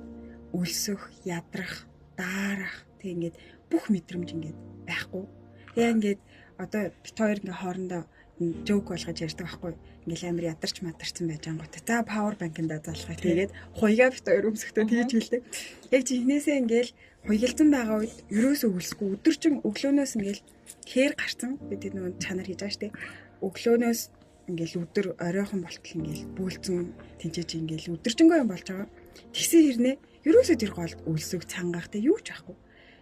өлсөх, ядрах, даарах тэг ингээд бүх мэдрэмж ингээд байхгүй. Тэгээ ингээд одоо бит хоёр ингээ хоорондоо жоок болгож ярьдаг байхгүй. Ингээл амар ядарч мадарсан байж ангууд. За power bank-ндаа залгая. Тэгээд хуйгаа бит хоёр өмсөхдөө тэгж хэлдэг. Яг жинхнээсээ ингээл хуйгалзан байгаа үед ерөөсөө өлсөхгүй өдөржин өглөөнөөс ингээл хээр гарцсан. Би тэр нөгөө чанар хийж байгаа штэ. Өглөөнөөс ингээл өдөр оройхон болтол ингээл бөөлцөн тэнцээж ингээл өдөржингөө юм болж байгаа. Тэгсэн хэрнээ ерөөсөө тэр голд өлсөг цангах те юу ч байхгүй.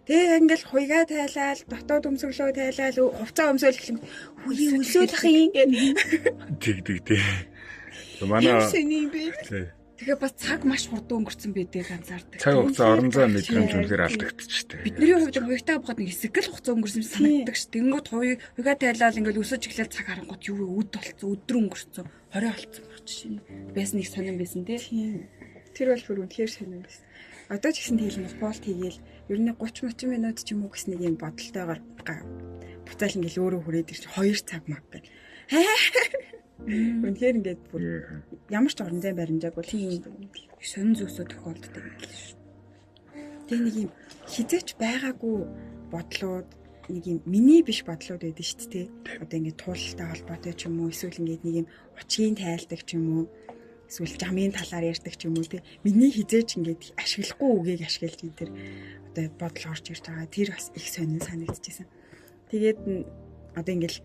Тэгээ ингээл хуйгаа тайлал, дотоод өмсөглөө тайлал, хувцаа өмсөөл гэх юм. Үгүй өлсөөлөх юм гэх. Тэг тэг тий. Манай юм бэ? Тэгээ бас цаг маш хурдан өнгөрцөн байдгийг анзаардаг. Цаг хугацаа орон зай мэдрэмж үнэхээр алдагдчихдаг. Бидний хувьд хуйгтай авахад нэг хэсэг л хугацаа өнгөрсөн санагддаг ш. Тэнгүүт хуйгаа тайлал ингээл өсөж эхлээл цаг харангуут юу вэ? Үд болцсон, өдөр өнгөрцөн, 20 болцсон баг жишээ нь. Байсан их сонин байсан тий. Тэр бол бүр үнэхээр сонин байсан. Одоо ч гэсэн тэгэл боолт хийгээл ер нь 30 30 минут ч юм уу гэсэн нэг юм бодолтойгоор буцаал ингээл өөрөө хүрээд ирч 2 цаг маг гэл. Үнэхээр ингээд бүр ямар ч орон зай баримжаагүй тийм сонин зүйлсүүд тохиолддог юм л шүү. Тэгээ нэг юм хизээч байгаагүй бодлууд нэг юм миний биш бодлууд байдаг шүү дээ. Одоо ингээд туулалтай холбоотой ч юм уу эсвэл ингээд нэг юм учгийн тайлдаг ч юм уу эсвэл жамын талаар ярьдаг ч юм уу те. Миний хизээч ингээд ашиглахгүй үгийг ашиглаж энэ тэр одоо бодол орж ирж байгаа. Тэр бас их сонин санагдчихсан. Тэгээд одоо ингээд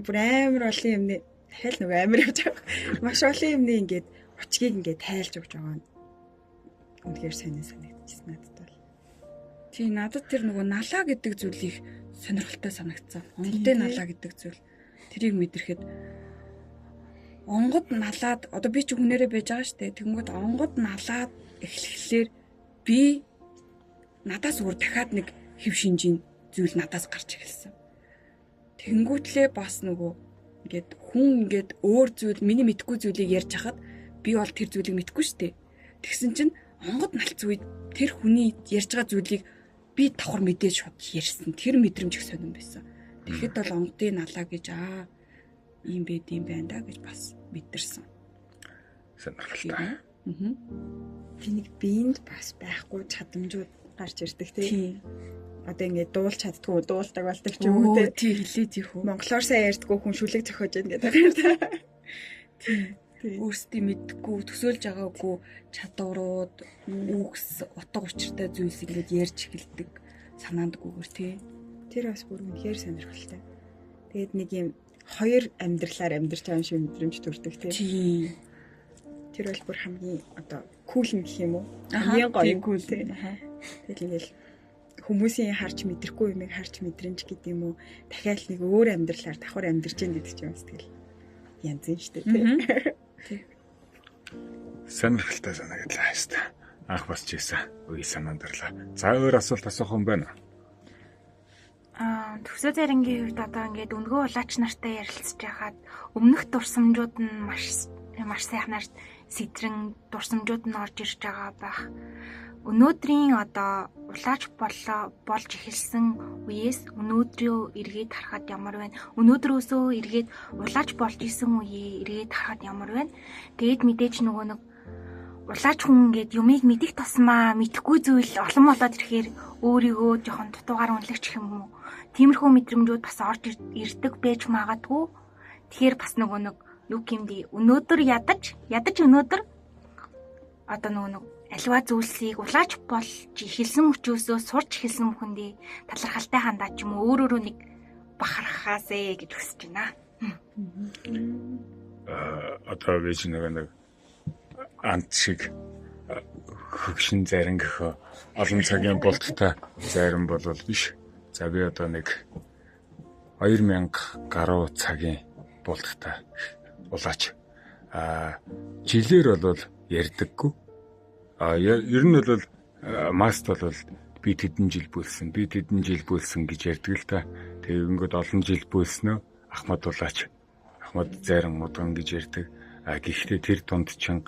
бүр амар олон юмны дахиад нөгөө амар явж байгаа. Маш олон юмны ингээд учгийг ингээд тайлж өгч байгаа нь үнэхээр сонин санагдчихсан надад бол. Тий, надад тэр нөгөө налаа гэдэг зүйлийг сонирхолтой санагдсан. Онгодын налаа гэдэг зүйл. Тэрийг мэдрэхэд онгод налаад одоо би ч хүнээрээ байж байгаа шүү дээ. Тэнгүүд онгод налаад эхлэхлээр би надаас өөр дахиад нэг хэв шинжийн зүйл надаас гарч эхэлсэн. Тэнгүүтлээ бас нөгөө ингээд хүн ингээд өөр зүйл миний мэдгүй зүйлийг ярьж хахад би бол тэр зүйлийг мэдгүй шүү дээ. Тэгсэн чинь онгод налц үед тэр хүний ярьж байгаа зүйлийг би давхар мэдээж шууд ярьсан. Тэр мэдрэмж их сонирн байсан. Тэгэхэд бол онгодын налаа гэж ийм байд юм байна да гэж бас мэдэрсэн. Сонирхолтой. Тэр нэг биеинд бас байхгүй чадамжууд гарч ирдэг тий. Одоо ингээд дуулж чаддгүй дуулдаг болдог ч юм уу тий. Тий хэлээд их үү. Монголоор сайн ярьдгүй хүн шүлэг зохиож яана гэдэг юм тий. Өөрсдийн мэдгүй төсөөлж байгаагүй чадварууд, үгс, утга учиртай зүйлс ингээд ярьж эхэлдэг санаандгүйгээр тий. Тэр бас бүр үнэхээр сонирхолтой. Тэгээд нэг юм хоёр амьдралаар амьдарч байгаа юм шиг мэдрэмж төрдөг тий. Тий. Тэр бол бүр хамгийн одоо кул юм гэх юм уу? Хамгийн гоё кул тий. Тэгэл ингээл хүмүүсийн харж мэдрэхгүй юмыг харж мэдрэнч гэдэг юм уу? Дахиад нэг өөр амьдралаар давхар амьдарч гин гэдэг чинь бас тэгэл янз юм шүү дээ тий. Сонирхолтой санагдлаа хэвээр. Анх босч ийсэн үе санаанд орлоо. За өөр асуулт асуух юм байна уу? Төгсөө зэрэнгийн хувьд одоо ингээд өнгөө улаач нартай ярилцж байхад өмнөх дурсамжууд нь маш маш сайхнаар сэтрэн дурсамжууд нь орж ирж байгаа байх. Өнөөдрийн одоо улаач болж эхэлсэн үеэс өнөөдрөө эргээд харахад ямар байна? Өнөөдрөөсөө эргээд улаач болж исэн үеэ эргээд харахад ямар байна? Тэгээд мэдээж нөгөө нэг улаач хүн ингээд юмыг мэдих тусмаа мэдэхгүй зүйл олон болоод ирэхээр өөрийгөө жоохон дутуугаар үнэлэх гэх юм уу? Тиймэрхүү мэдрэмжүүд бас орж ирдэг байж магадгүй. Тэгэхээр бас нөгөө нэг юу гэмдий өнөөдөр ядаж өнөөдөр одоо нөгөө нэг альва зүйлсийг улаач болж эхэлсэн мөчөөсөө сурч эхэлсэн бүхэндээ талархалтай хандаад ч юм уу өөр өөрөө нэг бахархаасэ гэж хүсэж байна. Одоо би ч нэг ант шиг Хөгшин зарин гөхөө олон цагийн болттой зарим бол биш. За би одоо нэг 2000 гаруй цагийн болттой улаач. Жилээр бол ярьдаггүй. Ер нь бол маст бол би тэдэн жил бөөлсөн, би тэдэн жил бөөлсөн гэж ярьдаг л та. Тэгэнгүүт олон жил бөөлснөө Ахмад улаач, Ахмад зарим мудган гэж ярьдаг. Гэхдээ тэр дунд чинь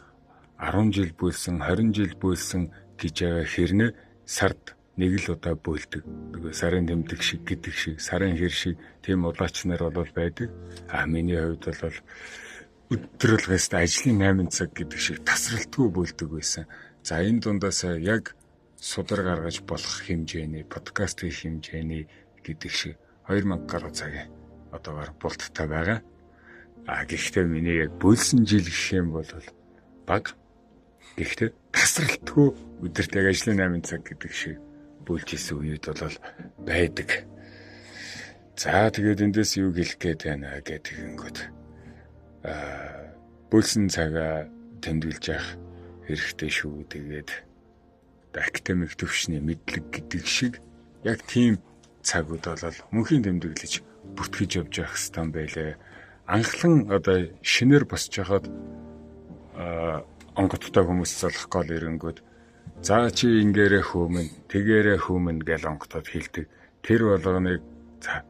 10 жил бөөлсөн, 20 жил бөөлсөн гэж байгаа хэрнээ сард нэг л удаа бөөлдөг. Нөгөө сарын тэмдэг шиг гэдэг шиг, сарын хэр шиг тийм улаач нар бол байдаг. Миний хувьд бол өдөр болгоос ажлын 8 цаг гэдэг шиг тасралтгүй бөөлдөг байсан. За энэ дундаас яг судар гаргаж болох хэмжээний, подкаст хийх хэмжээний гэдэг шиг 2000 гаруй цагийн одоогоор болттой байгаа. Гэхдээ миний яг бөөлсөн жил гэх юм бол бага. Гэхдээ тасралтгүй өдөрт яг ажлын 8 цаг гэдэг шиг бөөлж исэн үед бол байдаг. За тэгээд эндээс юу хэлэх гээд байна гэдэг ингэнгүүт бөөлсөн цагаа тэмдэглэж явах хэрэгтэй шүү. Тэгээд академик төвшний мэдлэг гэдэг шиг яг тийм цагууд бол мөнхийн тэмдэглэж бүртгэж явж явах хэрэгтэй байлээ. Анхлан одоо шинээр босч байхад онготтой хүмүүс залах гол ирэнгүүт за чи ингээрэ хөмөн тэгээрэ хөмөн гэж онготод хэлдэг. Тэр болгоныг за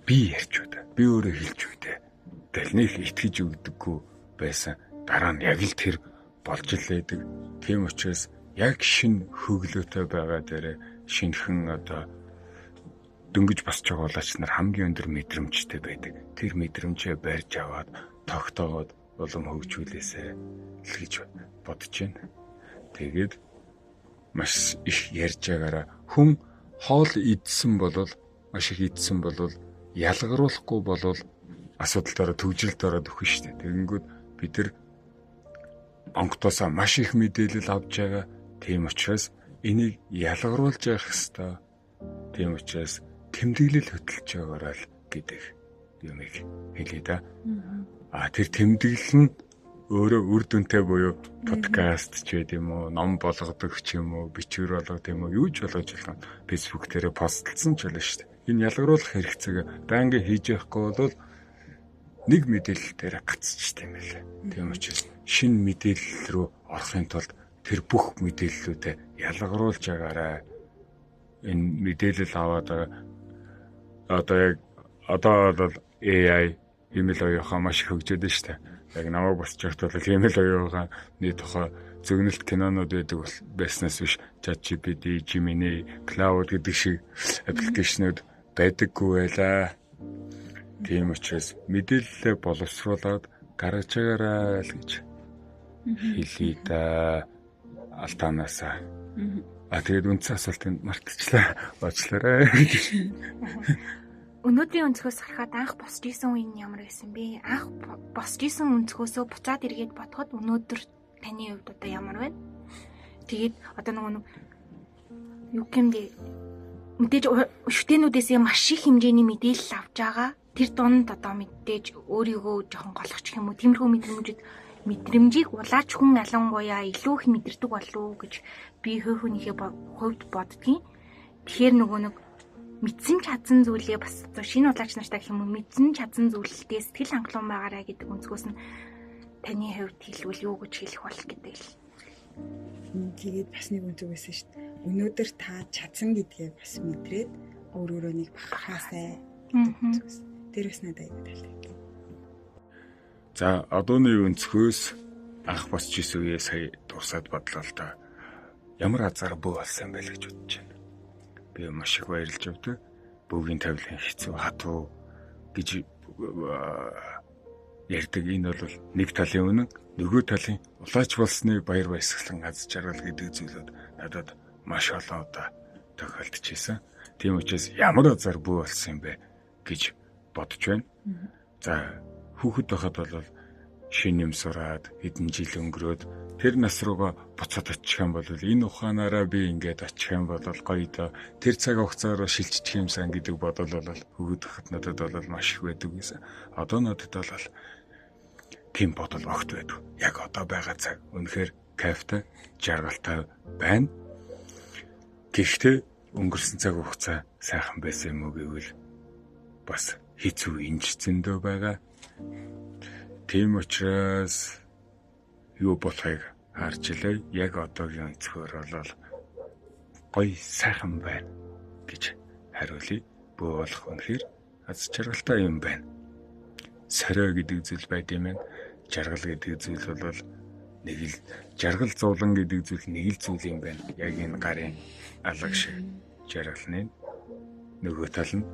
би ярьч үү дээ. Би өөрөө хэлж үү дээ. Тэгэл нэг итгэж өгдөггүй байсан. Дараа нь яг л тэр болж л байдаг. Тийм учраас яг шин хөглөөтэй байгаа дээрээ шинхэн одоо дөнгөж босч байгаа улаач нар хамгийн өндөр мэдрэмжтэй байдаг. Тэр мэдрэмжээ барьж аваад тогтоогоод улам хөгжүүлээсэй л гэж бодож байна. Тэгээд маш их ярьж байгаараа хүн хоол идсэн болол маш их идсэн болол ялгаруулахгүй болол асуудалд ороод төгжрэлд ороод өгөх шүү дээ. Тэгэнгүүт бид нар онготоосоо маш их мэдээлэл авч байгаа. Тийм учраас энийг ялгаруулж явах ёстой. Тийм учраас тэмдэглэл хөтөлж байгаарай л гэдэг юмыг хэлье да. Тэр тэмдэглэл нь өөрөө үр дүнтэй буюу подкаст ч байд юм уу, ном болгодог ч юм уу, бичвэр болгодог юм уу, юу ч болгож болно. Facebook дээр постлсон ч болно шүү дээ. Энэ ялгаруулах хэрэгцээг байнгын хийж явахгүй бол нэг мэдээлэл дээр гацчихдаг юм байлаа. Тийм учраас шинэ мэдээлэл рүү орохын тулд тэр бүх мэдээллүүдээ ялгаруулж байгаарай. Энэ мэдээлэл аваад одоо яг одоо бол AI имэйл оюухан маш их хөгжөөд байна шүү дээ. Яг намайг босч явахт бол имэйл оюуханы тухай зөгнөлт кинонууд байдаг байснаас биш ChatGPT, Gemini, Cloud гэдэг шиг аппликейшнууд байдаггүй байлаа. Тийм учраас мэдээлэлээ боловсруулад гаргаж байгаарай л гэж хэлье да. Алтаанаасаа. Тэгээд үндсэн асуултыг мартчихлаа. Уучлаарай гэж. Өнөөдрийн өнцгөөс харахад анх босч исэн үе нь ямар байсан бэ? Анх босч исэн өнцгөөсөө буцаад эргээд бодоход өнөөдөр таны хувьд одоо ямар байна? Тэгээд одоо нөгөө нэг юу гэмдэ мэдээж шүтэнүүдээсээ маш их хэмжээний мэдээлэл авч байгаа. Тэр дунд одоо мэдээж өөрийгөө жоохон голох ч юм уу тиймэрхүү мэдрэмжийг улаач хүн ялангуяа илүү их мэдэрдэг болов уу гэж би хувь хүнийхээ хувьд боддгийн. Тэгэхээр нөгөө нэг мэдсэн чадсан зүйлээ бас шинэ улаач нартай гэх юм уу мэдсэн чадсан зүйлдээ сэтгэл хангалуун байгаарай гэдэг өнцгөөс нь таны хувьд хэлбэл юу гэж хэлэх бол гэдэг л. Тэгээд бас нэг өнцөг байсан шүү дээ. Өнөөдөр та чадсан гэдгээ бас мэдрээд өөр өөрөө нэг бахархаасай гэдэг өнцгөөс. Тэр бас надад аягүй таалагдав. За одооны өнцгөөс анх босч исэн үеэ сая дурсаад бодлоо л да. Ямар азар бөө болсон бэ л гэж бодож байна. Би маш их баярлж явдаг. Бөөгийн тавилан хэцүү хатуу гэж ярьдаг. Энэ бол нэг талын үнэн, нөгөө талын улаач болсны баяр баясгалан аз жаргал гэдэг зүйлүүд надад маш олон удаа тохиолдож исэн. Тийм учраас ямар азар бөө болсон юм бэ гэж бодож байна. За хүүхэд байхад бол шинэ юм сураад хэдэн жил өнгөрөөд тэр нас руугаа буцаад очих юм бол энэ ухаанаараа би ингээд очих юм бол гоё доо тэр цаг хугацаараа шилжчих юмсан гэдэг бодол бол хүүхэд байхад надад бол маш их байдаг гэсэн. Одоо надад бол тийм бодол огт байдаг. Яг одоо байгаа цаг үнэхээр кайфтай, жаргалтай байна. Гэхдээ өнгөрсөн цаг хугацаа сайхан байсан юм уу гэвэл бас хэцүү инж зөндөө байгаа. Тийм учраас юу болохыг харж илээ. Яг одоогийн өнцгөр бол гоё сайхан байна гэж хариулъя. Бөө болох үнэхээр аз жаргалтай юм байна. Сорой гэдэг зүйл байд юм байна. Жаргал гэдэг зүйл бол нэг л жаргал зовлон гэдэг зүйл нэг л зүйл юм байна. Яг энэ гарын алга шиг жаргалны нөгөө тал нь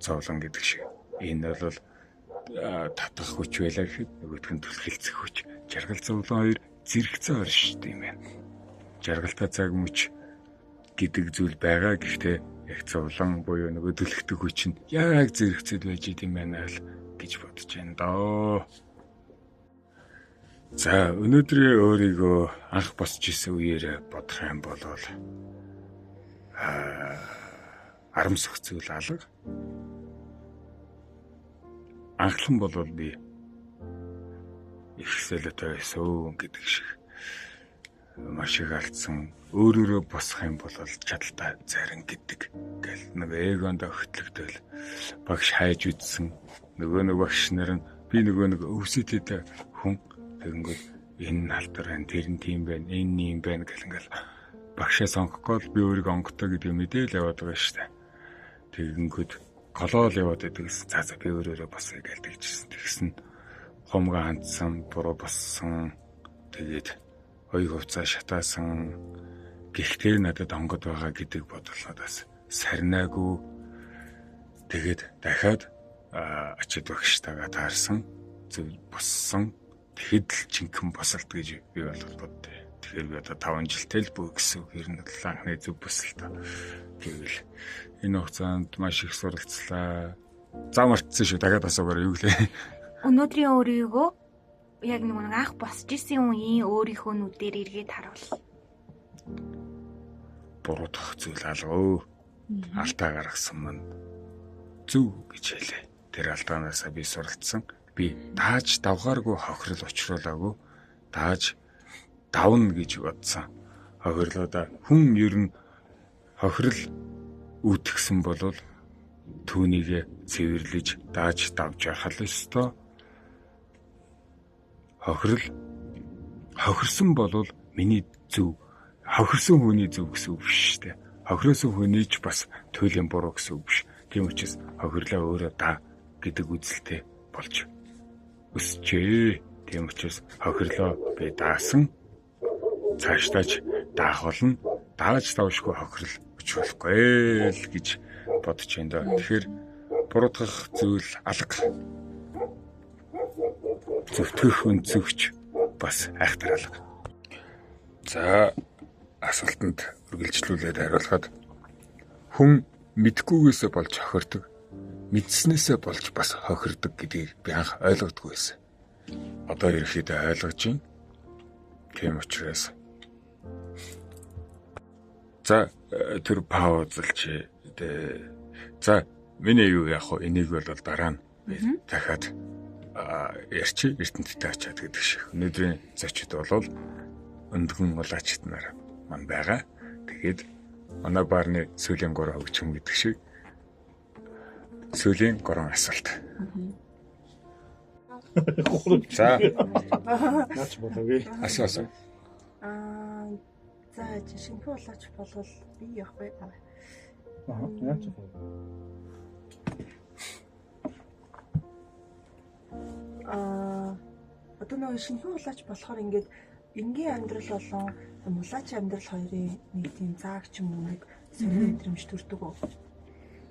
зовлон гэдэг шиг. Энэ бол татах хүч байлаа гэхэд нөгөөх нь түлхэлцэх хүч. Жаргал зовлон хоёр зэрэгцээ оршдог юм байна. Жаргалтай цаг мөч гэдэг зүйл байгаа. Гэхдээ яг зовлон буюу нөгөө түлхдэг хүч нь яг зэрэгцээд байж идэм байна л гэж бодож байна доо. За өнөөдрийн өөрийгөө анх босч исэн үеэр бодох юм бол арамсах зүйл алга. Анхлан болвол би их солиотой байсан гэдэг шиг маш их алдсан. Өөрөөрөө босох юм бол чадaltaа зарин гэдэг гэл нэг эгонд өгтлөгдөл багш хайж үтсэн. Нөгөө нэг багш нар нь би нөгөө нэг өвсөдтэй хүн тэгэнгүүт энэ нь алдар байна, тэр нь тийм байна, энэ нь юм байна гэл ингээл багшаа сонгохгүй л би өөрийгөө онготой гэдэг мэдээл яваад байгаа шүү дээ. Тэгэнгүүт голоол яваад байдаг гэсэн. За би өөрөөрөө босъё гэж тэгжсэн. Тэгсэн хумгаа хандсан, буруу болсон. Тэгээд оюу хувцаа шатаасан. Гэхдээ надад онгод байгаа гэдэг бодлоо бас сарнаагүй. Тэгээд дахиад ачид багштайгаа таарсан, зөв боссон. Тэгэхэд л жинхэнэ босолт гэж би бол боддоо. Тэгэхээр би одоо 5 жилтэй л бөө гэсэн үг. Ер нь л анхны зөв босолт гэвэл энэ хугацаанд маш их суралцлаа. За мартсан шүү. Дахиад асуугаар юу гэлээ. Өнөөдрийн өөрийгөө яг нэг анх босч исэн үеийн өөрийнхөө нүдээр эргээд харуул. Буруудах зүйл алга өө. Алдаа гаргасан мань зөв гэж хэлээ. Тэр алдаанаасаа би суралцсан. Би дааж давгааргүй хохирол учруулаагүй. Дааж давна гэж бодсон. Хохирлоодаа хүн ер нь хохирол үүтгсэн бол түүнийг цэвэрлэж дааж давж явах л ёстой. Хохирол хохирсон бол миний зөв, хохирсон хүний зөв гэсэн үг биш шүү дээ. Хохиросон хүний ч бас туйлын буруу гэсэн үг биш. Тийм учраас хохирлоо өөрөө даа гэдэг үзэлтэй болж өсчээ. Тийм учраас хохирлоо би даасан. Цааштаач даах болно. Дааж давшгүй хохирол учруулахгүй л гэж бодож байна даа. Тэгэхээр буруутгах зүйл алга. Зөвтгөх өнцөгч бас айхтар алга. За асуултанд үргэлжлүүлээд хариулахад хүн мэдхгүйгээсээ болж хохирдог, мэдснээсээ болж бас хохирдог гэдгийг би анх ойлгодгүй байсан. Одоо ерөнхийдөө ойлгож байна. Тийм учраас за тэр паузлч. За миний юу яах вэ? Энийг бол дараа нь дахиад ярьчих, Эрдэнэттэй очиад гэдэг шиг. Өнөөдрийн зочид бол өндгөн улаачид нар мань байгаа. Тэгээд манай баарны сүүлийн 3 хөгжим гэдэг шиг сүүлийн 3 асуулт. За наач болоогүй. Асуу. За шинэхэн улаач болвол би явах вэ? Аа, яач вэ? Одоо нөгөө шинэхэн улаач болохоор ингээд энгийн амьдрал болон мулаач амьдрал хоёрын нэг тийм заагч юм уу нэг сонир мэдрэмж төрдөг үү?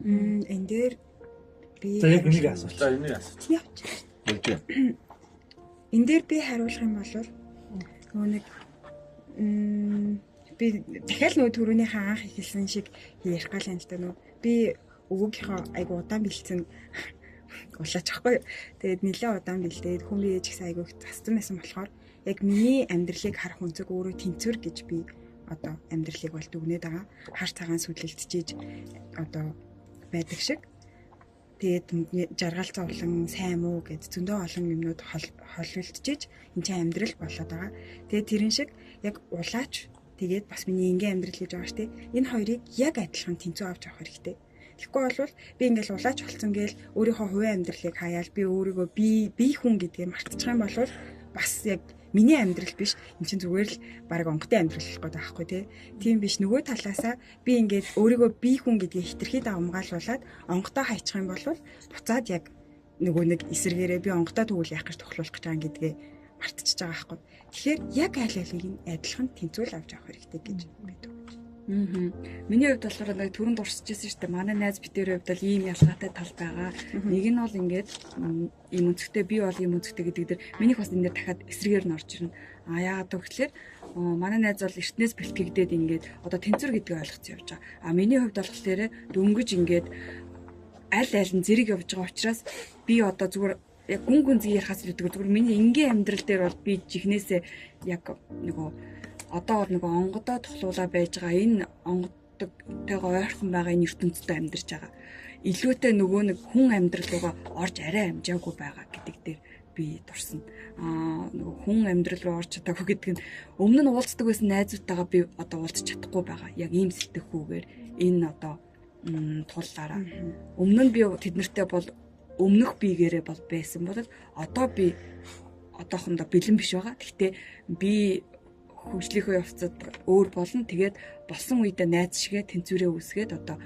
Энэ дээр би за яг энийг асууч. За энийг асууч. Явж. Энэ дээр би хариулах юм бол нөгөө нэг би дахиад нөгөө түрүүнийхээ анх эхэлсэн шиг ярих гал юм л да нөгөө би өвөөгийнхөө айгу удаан бэлдсэн улаач ахгүй. Тэгээд нэлээд удаан бэлдээд хүн бие ч гэсэн айгу их зассан байсан болохоор яг миний амьдралыг харах өнцөг өөрөө тэнцвэр гэж би одоо амьдралыг бол дүгнээд байгаа. Хар цагаан сүлэлтжиж одоо байдаг шиг. Тэгээд жаргал зовлон, сайн муу гэд зөндөө олон юмнууд холилдчихэж энэ чинь амьдрал болоод байгаа. Тэгээд тэрэн шиг яг улаач тэгээд бас миний энгийн амьдрал гэж байгаа шүү дээ. Энэ хоёрыг яг адилхан тэнцүү авч явах хэрэгтэй. Тэгэхгүй бол би ингээл улаач болсон гээл өөрийнхөө хувийн амьдралыг хаяал би өөрийгөө би хүн гэдгээ мартчих юм бол бас яг миний амьдрал биш, эн чинь зүгээр л баг онготын амьдрал болох гэдэг байхгүй тий. Тийм биш, нөгөө талаасаа би ингээд өөрийгөө би хүн гэдгээ хитрхи давмгаалуулад онготоо хайчих юм бол буцаад яг нөгөө нэг эсэргээрээ би онготоо тэгвэл яах гэж тохиолдох гэж байгаа гэдгээ мартчихж байгаа байхгүй. Тэгэхээр яг аль алийг нь адилхан тэнцвэл авч явах хэрэгтэй гэж би дүгнэж. Миний хувьд болохоор нэг түрүүнд дурсаж ирсэн шүү дээ. Манай найз битэрийн хувьд бол ийм ялгаатай тал байгаа. Нэг нь бол ингээд ийм өнцгтэй, би бол ийм өнцгтэй гэдэг дээр минийх бас энэ дээр дахиад эсрэгээр нь орж ирнэ. А яагаад гэвэл манай найз бол эртнээс бэлтгэгдээд ингээд одоо тэнцвэр гэдгийг ойлгоцсон явж байгаа. А миний хувьд болохоор дөнгөж ингээд аль аль нь зэрэг явж байгаа учраас би одоо зүгээр яг гүн гүнзгий ярихаас илүүтэйгээр зүгээр миний энгийн амьдрал дээр бол би жихнээсээ яг нөгөө одоо бол нөгөө онгодоо тохлуулаа байж байгаа энэ онгодтойгоо ойрхон байгаа энэ ертөнцид амьдарч байгаа. Илүүтэй нөгөө нэг хүн амьдрал руугаа орж арай амжаагүй байгаа гэдэг дээр би дурсна. Нөгөө хүн амьдрал руу орж чадаагүй гэдэг нь өмнө нь уулздаг байсан найзуудтайгаа би одоо уулзах чадахгүй байгаа. Яг ийм сэтгхүүгээр энэ одоо туллаараа. Өмнө нь би тэд нартэй бол өмнөх биегээрээ бол байсан бол одоо би одоохондоо бэлэн биш байгаа. Гэхдээ би хөгжлийнхөө явцад өөр болно. Тэгээд болсон үедээ найз шигээ тэнцвэрээ үүсгээд одоо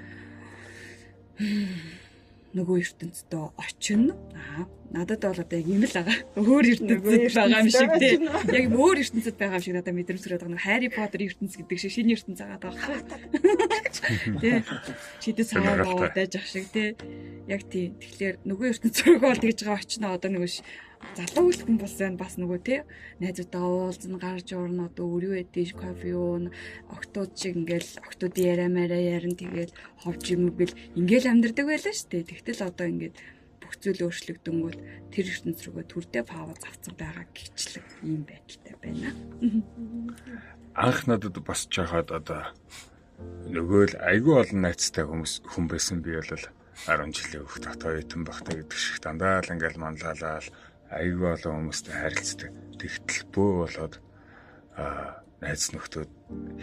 нөгөө ертөнцийн очино. Надад бол одоо яг юм л байгаа. Өөр ертөнцид байгаа юм шиг тий. Яг өөр ертөнцид байгаа юм шиг надад мэдрэмж төрөөд байгаа. Харри Поттер ертөнц гэдэг шиг шинэ ертөнц агаад байгаа байхгүй. Тий. Чидэс цаваа буудаж ах шиг тий. Яг тий. Тэгэхээр нөгөө ертөнц рүү бол тэгж байгаа очино. Одоо нөгөө залуу хүн болсон бас нөгөө тий найзуудаа уулзна, гарч урна, одоо өрөө эдэж кофе уун, октод шиг ингээл октодын яриа мараа ярина, тэгэл ховж юм гэл ингээл амьдардаг байлаа шүү дээ. Тэгтэл одоо ингээд бүх зүйл өөрчлөгдөнгүүт тэр ертөнц рүүгээ төрдөө пауз авсан байгаа гिचлэг ийм байдалтай байна. Анх надад босч хахад одоо нөгөө л айгүй олон найзтай хүмүүс хүн байсан. Би бол 10 жилийн хүүхэд оюутан багтаа гэдэг шиг дандаа л ингээл манлайлал айгүй олон хүмүүстэй харилцдаг. Тэгтэл бөө болоод найз нөхдүүд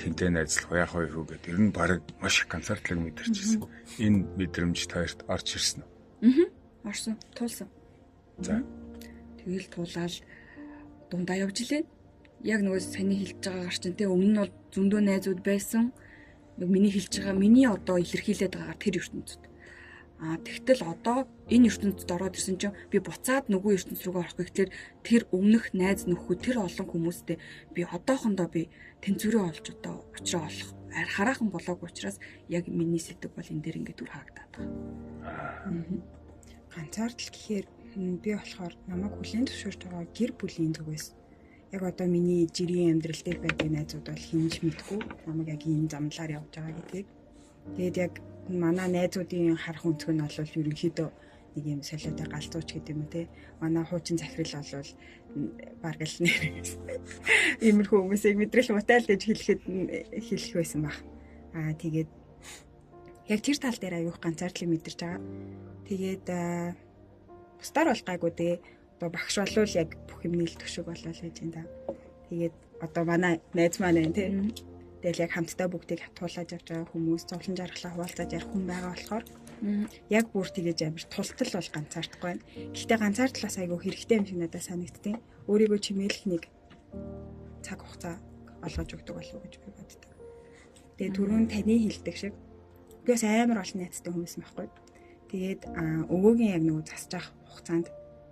хинтээ найзлах вэ, яах вэ хүү гэдэг. Тэр нь баг маш их ганцаардлаг мэдэрч ирсэн. Энэ мэдрэмж та хоёрт орж ирсэн үү? Орсон, туулсан. За. Тэгэл туулаад дундаа явж илээ. Яг нөгөө саний хэлж байгаагаар чинь те өмнө нь бол зөндөө найзууд байсан. Нэг миний хэлж байгаа, миний одоо илэрхийлээд байгаагаар тэр ертөнцид. Тэгтэл одоо энэ ертөнцид ороод ирсэн чинь би буцаад нөгөө ертөнц рүүгээ орох гэхлээр тэр өмнөх найз нөхөд тэр олон хүмүүстэй би одоохондоо би тэнцвэрээ олж одоо учраа олох хараахан болоогүй учраас яг миний сэдв бол энэ дээр ингээд үр хаагдаад байгаа. Ганцаардал гэхээр би болохоор намайг хүлээн зөвшөөрч байгаа гэр бүлийн зүгээс яг одоо миний жирийн амьдрал дээр байдаг найзууд бол хинж мэдгүй намайг яг ийм замлаар явж байгаа гэдгийг. Тэгээд яг манай найзуудын харах өнцөг нь бол ерөнхийдөө нэг юм солиотой галзууч гэдэг юм уу те. Манай хуучин захирал бол бараг л нэр иймэрхүү хүмүүсийг мэдрэл муутай л гэж хэлэхэд хэлэх байсан баг. Тэгээд яг тэр тал дээр аюух ганцаардлыг мэдэрч байгаа. Тэгээд бусдаар бол гайгүй дээ. Одоо багш болвол яг бүх юм нийлдэх шиг болоо л гэж юм да. Тэгээд одоо манай найз маань байна те. Тэгэл яг хамтдаа бүгдийг хатуулаад явж байгаа хүмүүс, зовлон жаргалаа хуваалцаж ярих хүн байгаа болохоор яг бүр тэгэж амар тултал бол ганцаардахгүй байна. Гэхдээ ганцаардлаас айгүй хэрэгтэй юм шиг надад санагдтiin. Өөрийгөө чимээлэх нэг цаг хугацаа олгож өгдөг болов уу гэж би боддог. Тэгээ түрүүн таны хэлдэг шиг би бас амар олон найзтай хүмүүс байхгүй. Тэгээд өвөөгийн яг нөгөө засаж авах хугацаанд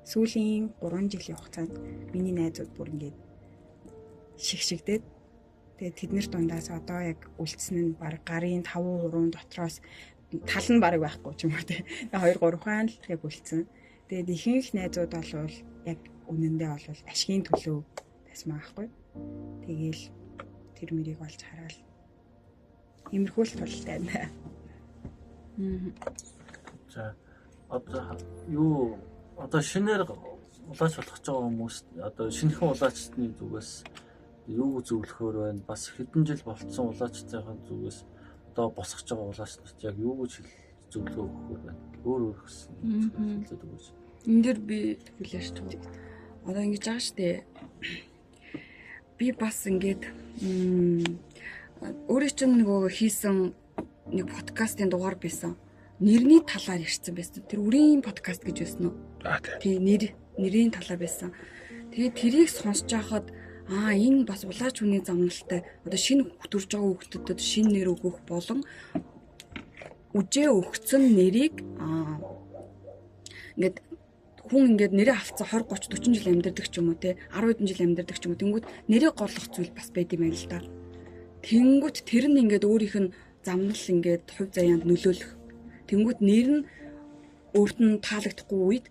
сүүлийн 3 жилийн хугацаанд миний найзууд бүр ингээд шигшигдээд тэгээд тэднэр дундаас одоо яг үлдсэн нь баг гарын 5% дотроос тал нь баг байхгүй ч юм уу те. 2 3 хаан л яг үлдсэн. Тэгээд ихэнх найзууд бол яг үнэндээ бол ашигын төлөө байсан байхгүй. Тэгээл тэр мөрийг олж хараад иймэрхүү л тулалтай байна. За одоо юу одоо шинээр улаач болох гэж байгаа хүмүүс одоо шинэхэн улаачдны зүгээс юу зөвлөхөөр байна? Бас хэдэн жил болцсон улаачдын зүгээс одоо босгож байгаа улаач нарт яг юу гэж зөвлөгөө өгөхөр байна. Өөр өөр гэсэн хэлээд өгөөч. Энэ дэр би тэгвэл ярьж байгаа. Одоо ингэж байгаа штэ. Би бас ингээд өөрөө чинь нөгөө хийсэн нэг подкастын дугаар байсан. Нэрний талаар ярьсан байсан. Тэр үрийн подкаст гэж байсан уу? Тий, нэрийн талаар байсан. Тэгээд тэрийг сонсож байхад энэ бас улаач хүний замналтай одоо шинэ төрж байгаа хүүхдүүдэд шинэ нэр өгөх болон үжээ өгсөн нэрийг ингээд хүн ингээд нэрээ авцсан 20 30 40 жил амьдардаг ч юм уу те 10 хэдэн жил амьдардаг ч юм уу, тэнгүүд нэрээ голлох зүйл бас байд юм байна л да. Тэнгүүт тэр нь ингээд өөрийнх нь замнал ингээд хувь заяанд нөлөөлөх. Тэнгүүт нэр нь өөрт нь таалагдахгүй үед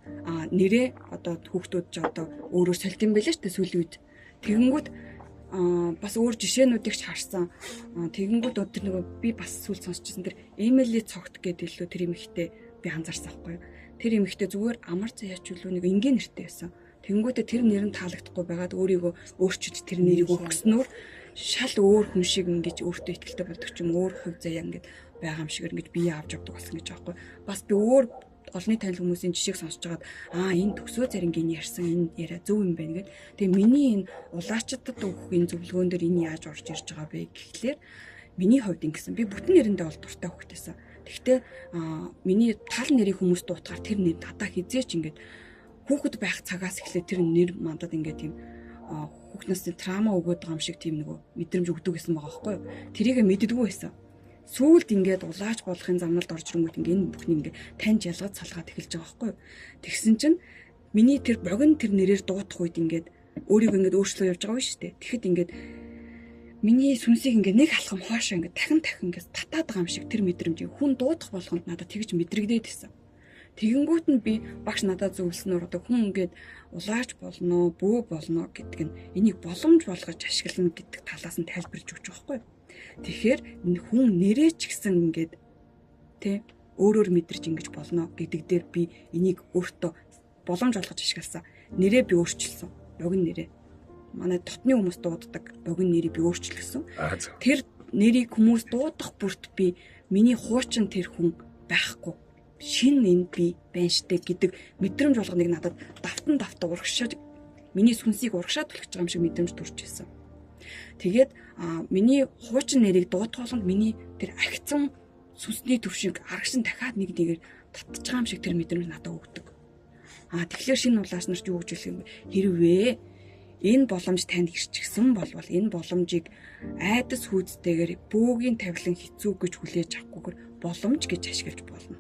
нэрээ одоо хүүхдүүд ч одоо өөрөөр сольд юм байлээ шүү дээ сүүлийн үед. Тэгэнгүүт бас өөр жишээнүүдийг ч харсан. Тэгэнгүүт өдөр нөгөө би бас сүүл сонсчихсан тэр Эмили цогт гэдэг илүү тэр эмэгтэй би анзаарсан байхгүй юу. Тэр эмэгтэй зүгээр амар заяач үлээ нэг энгийн нэртэй байсан. Тэгэнгүүтээ тэр нэр нь таалагдахгүй байгаад өөрийгөө өөрчилж тэр нэрийг өгснөөр шал өөр хүн шиг ингэж өөртөө ихтэй болдог ч юм, өөр хувь заяа ингэж байгаа юм шиг ингэж бие авч явдаг болсон гэж байгаа байхгүй. Бас би өөр олонний танил хүмүүсийн жишээг сонсож байгаад энэ төгсөө зэрэнгийн ярьсан энэ яриа зөв юм байна гэд. Тэгээ миний энэ улаачдад өгөх энэ зөвлөгөөн дээр энэ яаж орж ирж байгаа вэ гэхлээр миний хувьд ингэсэн. Би бүтэн нэрэндээ бол дуртай хүүхдээсэн. Тэгвэл миний тал нэрийг хүмүүс дуутахаар тэр нэр надаа хизээч ингээд хүүхэд байх цагаас эхлээд тэр нэр мандад ингээд тийм хүүхнээс трама өгөөд байгаа юм шиг тийм нөгөө мэдрэмж өгдөг гэсэн байгаа байхгүй юу. Тэрийг мэддэггүй байсан. Сүүлд ингээд улаач болохын замналд орж ирэнгүүт ингээд энэ бүхнийг ингээд таньж ялгаж салгаад эхэлж байгаа байхгүй юу. Тэгсэн чинь миний тэр богино тэр нэрээр дуутах үед ингээд өөрийгөө ингээд өөрчлөө явж байгаа шүү дээ. Тэгэхэд ингээд миний сүнсийг ингээд нэг алхам хоошоо ингээд дахин дахин ингээд татаад байгаа юм шиг тэр мэдрэмжийг хүн дуудах болгонд надад тэгж мэдрэгдээд байсан. Тэгэнгүүт нь би багш надад зөвлөснөөр одоо хүн ингээд улаач болно, бөө болно гэдэг нь энийг боломж болгож ашиглана гэдэг талаас нь тайлбарлаж өгч байгаа байхгүй юу. Тэгэхээр хүн нэрээ ч гэсэн ингээд тэ өөрөөр мэдэрч ингэж болно гэдэг дээр би энийг өөртөө боломж олгож ашигласан. Нэрээ би өөрчилсөн. Богино нэрээ. Манай дотны хүмүүс дууддаг богино нэрийг би өөрчилсөн. Тэр нэрийг хүмүүс дуудах бүрт би миний хуучин тэр хүн байхгүй. Шинэ энэ би байна штэ гэдэг мэдрэмж болгоныг надад давтан давтан урагшаад миний сүнсийг урагшаад түлхэж байгаа юм шиг мэдрэмж төрж ирсэн. Тэгээд миний хуучин нэрийг дуудах болгонд миний тэр агцсан сүнсний төвшинг арагшин дахиад нэг нэгээр татчих байгаа юм шиг тэр мэдрэмж надад өгдөг. Тэгэхээр шинэ улаас нарт юу гэж хэлэх юм бэ? Хэрвээ энэ боломж танд ирчихсэн болвол энэ боломжийг айдас хүйцтэйгээр бөөгийн тавилан хэцүү гэж хүлээж авахгүйгээр боломж гэж ашиглаж болно.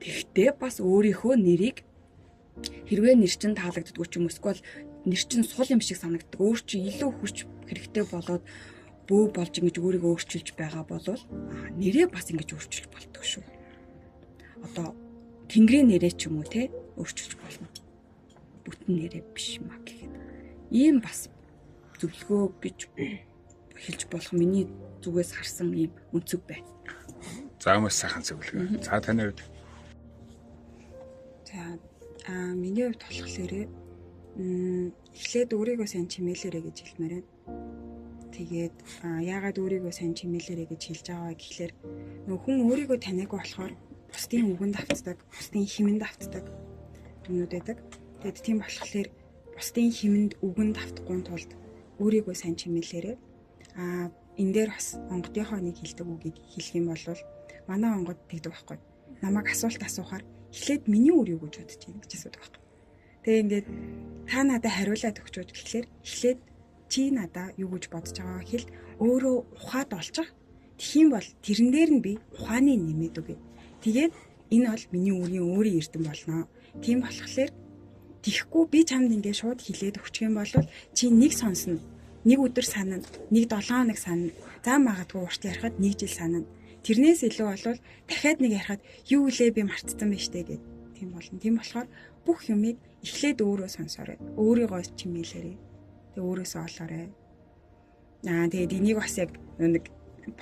Тэгвэл бас өөрийнхөө нэрийг хэрвээ нэр чинь таалагддаггүй ч юм эсвэл нэр чинь сул юм шиг санагддаг, өөр чинь илүү хүч хэрэгтэй болоод бөө болж ингэж өөрийгөө өөрчилж байгаа болвол нэрээ бас ингэж өөрчилж болдог шүү. Одоо тэнгэрийн нэрээ ч юм уу те өөрчилж болно. Бүтэн нэрээ биш маа гэхэд. Ийм бас зөвлөгөө гэж хэлж болох миний зүгээс харсан ийм өнцөг байна. За маш сайхан зөвлөгөө. За таны хувьд? За миний хувьд болохоор эхлээд өөрийгөө сайн чимээлээрэй гэж хэлмээр байна. Тэгээд яагаад өөрийгөө сайн чимээлээрэй гэж хэлж байгаа вэ гэхлээр нөгөө хүн өөрийгөө таниагүй болохоор бусдын үгэнд автдаг, бусдын химэнд автдаг юмнууд байдаг. Тэгээд тийм болохоор бусдын химэнд үгэнд автахгүй тулд өөрийгөө сайн чимээлээрэй. Энэ дээр бас онгодынхоо нэг хэлдэг үгийг хэлэх юм бол манай онгод тэгдэг байхгүй. Намайг асуулт асуухаар эхлээд миний үр юу гэж бодож байна гэж асуудаг байхгүй. Тэгээ ингээд та надад хариулаад өгчөөж гэхлээр эхлээд чи надаа юу гэж бодож байгаа хэл өөрөө ухаад олчих. Тэгхийн бол тэрэн дээр нь би ухааны нэмээд өгье. Тэгээд энэ бол миний үрийн өөрийн эрдэм болно. Тийм болохоор тийхгүй би чамд ингээд шууд хилээд өгчих юм бол чи нэг сонсно. Нэг өдөр санана, нэг 7 хоног санана. За магадгүй урт ярихад нэг жил санана. Тэрнээс илүү болвол дахиад нэг ярихад юу үлээ би мартсан байж тээ гэд тийм болно. Тийм болохоор бүх юмыг эхлээд өөрөө сонсоорой. Өөрийгөө чимээлээрэй. Тэг өөрөөсөө олоорой. Тэгээд энийг бас яг нэг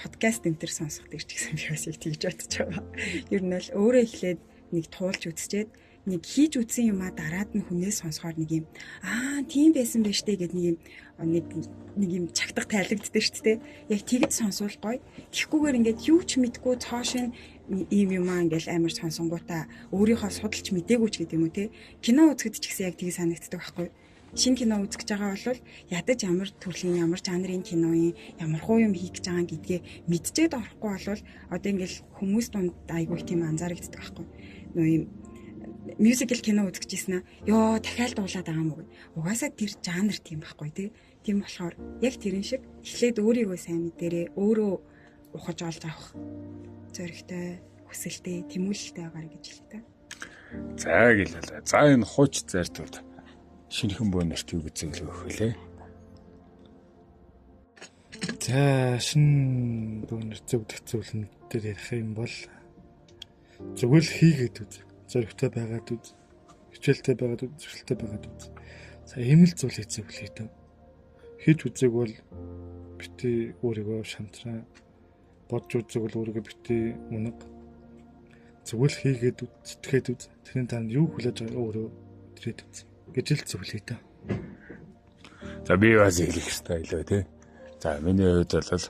подкаст энэ төр сонсох дээр ч гэсэн би бас яг тэгж бодож байгаа. Ер нь л өөрөө эхлээд нэг туулж үзчихэд нэг хийж үзсэн юмаа дараад нь хүнээс сонсохоор нэг юм тийм байсан байж тээ гэд нэг юм нэг юм чагтах тайлагддаг шүү дээ. Яг тэгж сонсвол гоё. Тэгхгүйгээр ингээд юу ч мэдгүй цоошин Ийм юм аа ингээл амар сонсонгуудаа өөрийнхөө судалж мдээгүй ч гэдэг юм уу те. Кино үзэхэд ч гэсэн яг тийг санагддаг байхгүй. Шинэ кино үзэж байгаа бол ядаж ямар төрлийн ямар жанрын киноын ямар хуу юм хийх гэж байгаа гэдгээ мэдчихэд орохгүй бол одоо ингээл хүмүүс дунд айгүй их тийм анзаарэгддэг байхгүй. Нөө юм мюзикл кино үзэж ийсэн аа ёо дахиад дуулаад байгаа юм уу. Угаасаа тэр жанр тийм байхгүй тий. Тийм болохоор яг тэрэн шиг эхлээд өөрийгөө сайн мэдэрээ өөрөө ухаж олж авах зоригтой, хүсэлтэй, тэмүүлэлтэй байгаарэ гэж хэлдэг. За гэлээ. За энэ хууч зайртууд шинэхэн бөө нарт юу гэж зөвлөгөө өгөх вүлээ? За шинэ бөө нарт зөвлөх зөвлөн дээр ярих юм бол зүгээр л хийгээд үз. Зоригтой байгаад үз. Хичээлтэй байгаад үз, зөрчилтэй байгаад үз. За ийм л зүйлийг зөвлөе дөө. Хийж үзег бол бити өөрийгөө шантраа бодж үзег бол өөрийгөө бити унаг. Зүгээр л хийгээд үз, сэтгэхэд үз. Тэрний танд юу хүлээж байгаа өөрөө тэрээд үз гэж л зөвлөе дөө. За би бас хэлэх хэрэгтэй байлаа тий. За миний хувьд бол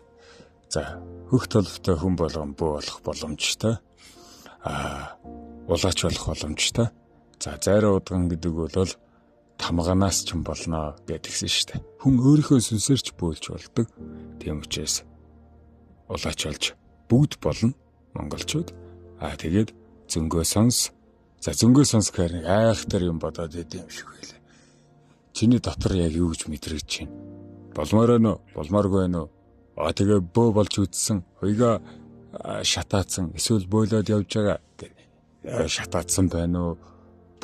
за хөх толботой хүн болгон бөө болох боломжтой. Улаач болох боломжтой. За зайраа удган гэдэг бол тамганаас ч юм болно гэдгсэн шүү дээ. Хүн өөрийнхөө сүнсээр ч бөөлж болдог. Тийм учраас улаач болж бүгд болно монголчууд. Тэгээд зөнгөө сонс. За зөнгөө сонс гэхээр нэг айхтар юм бодоод идэм юм шиг байлаа. Чиний дотор яг юу гэж мэдрэгдэж байна? Болмоор байна уу? Болмооргүй байна уу? Тэгээ бөө болж үтсэн, хоёгаа шатаацсан, эсвэл бөөлөөд явж байгаа шатаацсан байна уу?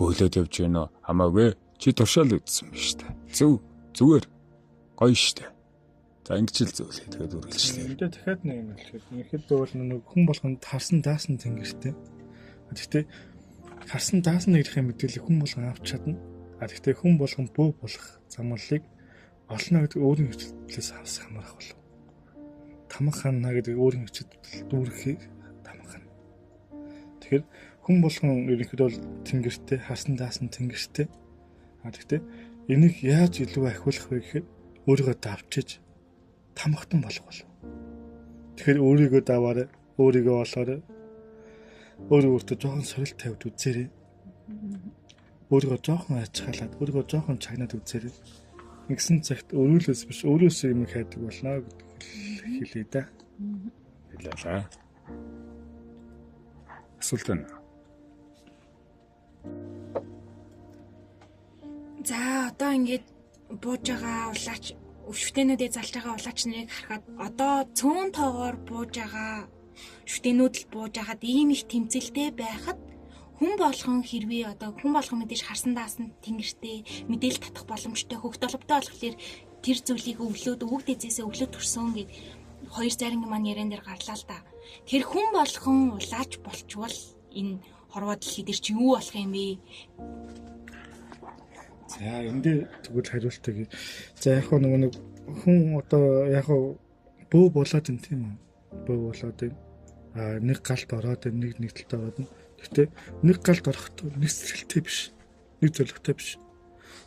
Бөөлөөд явж байна уу? Хамаагүй. Чи туршаал үтсэн биш үү? Зөв, зүгээр. Гоё штэ. За ингэж л зөвлөе. Тэгээд үргэлжлэе. Мэдээ дахиад нэг юм хэлэхэд ерөнхийдөө бол нэг хүн болгонд харсан даасан тэнгэртэй. Гэхдээ харсан даасан нэгрхийн мэдээлэл хүн болгон авч чадна. Гэхдээ хүн болгон бөө болох замналыг олно гэдэг өөрийн хичээлээс авах хамаарах болов. Тамга ханна гэдэг өөрийн хичээл дүүрэхийг тамга хана. Тэгэхээр хүн болгон ерөнхийдөө бол тэнгэртэй, харсан даасан тэнгэртэй. Гэхдээ энийг яаж илүү ахиулах вэ гэхээр өөрийгөө давчиж тамхтан болох болов. Тэгэхээр өөрийгөө даваарай, өөрийгөө олоорой. Өөрөө өөртөө жоохон сорилт тавьд үзээрэй. Өөрийгөө жоохон ачаалаад, өөрийгөө жоохон чагнаад үзээрэй. Ингэсэн цагт өөрөөлөөс биш, өөрөөсөө юм хайдаг болно гэдэг хэлье да. Хэлээ. Асуулт байна. За одоо ингээд бууж байгаа улаач шүтэнүүдээ залж байгаа улаач нарыг харахад одоо цөөн тоогоор бууж байгаа шүтэнүүд л бууж байхад ийм их тэмцэлтэй байхад хүн болгон хэрвээ одоо хүн болгон мэдээж харсан даасан тэнгэртэй мэдээлэл татах боломжтой хөх толботой болохоор тэр зүйлийг өвлөөд өвөг дэзээсээ өвлөөд төрсөн гэд хоёр зарим маань яриан дээр гарлаа л да. Тэр хүн болгон улаач болчвол энэ хорвоо дэлхий дээр чи юу болох юм бэ? За энэ дээр тэгвэл хариултыг. За яг нөгөө нэг хүн одоо яг бөө болоод юм тийм үү? Бөө болоод юм. Нэг галт ороод юм, нэг талд ороод юм. Гэхдээ нэг галт ороход нэг сэрэлтэй биш. Нэг зоригтой биш.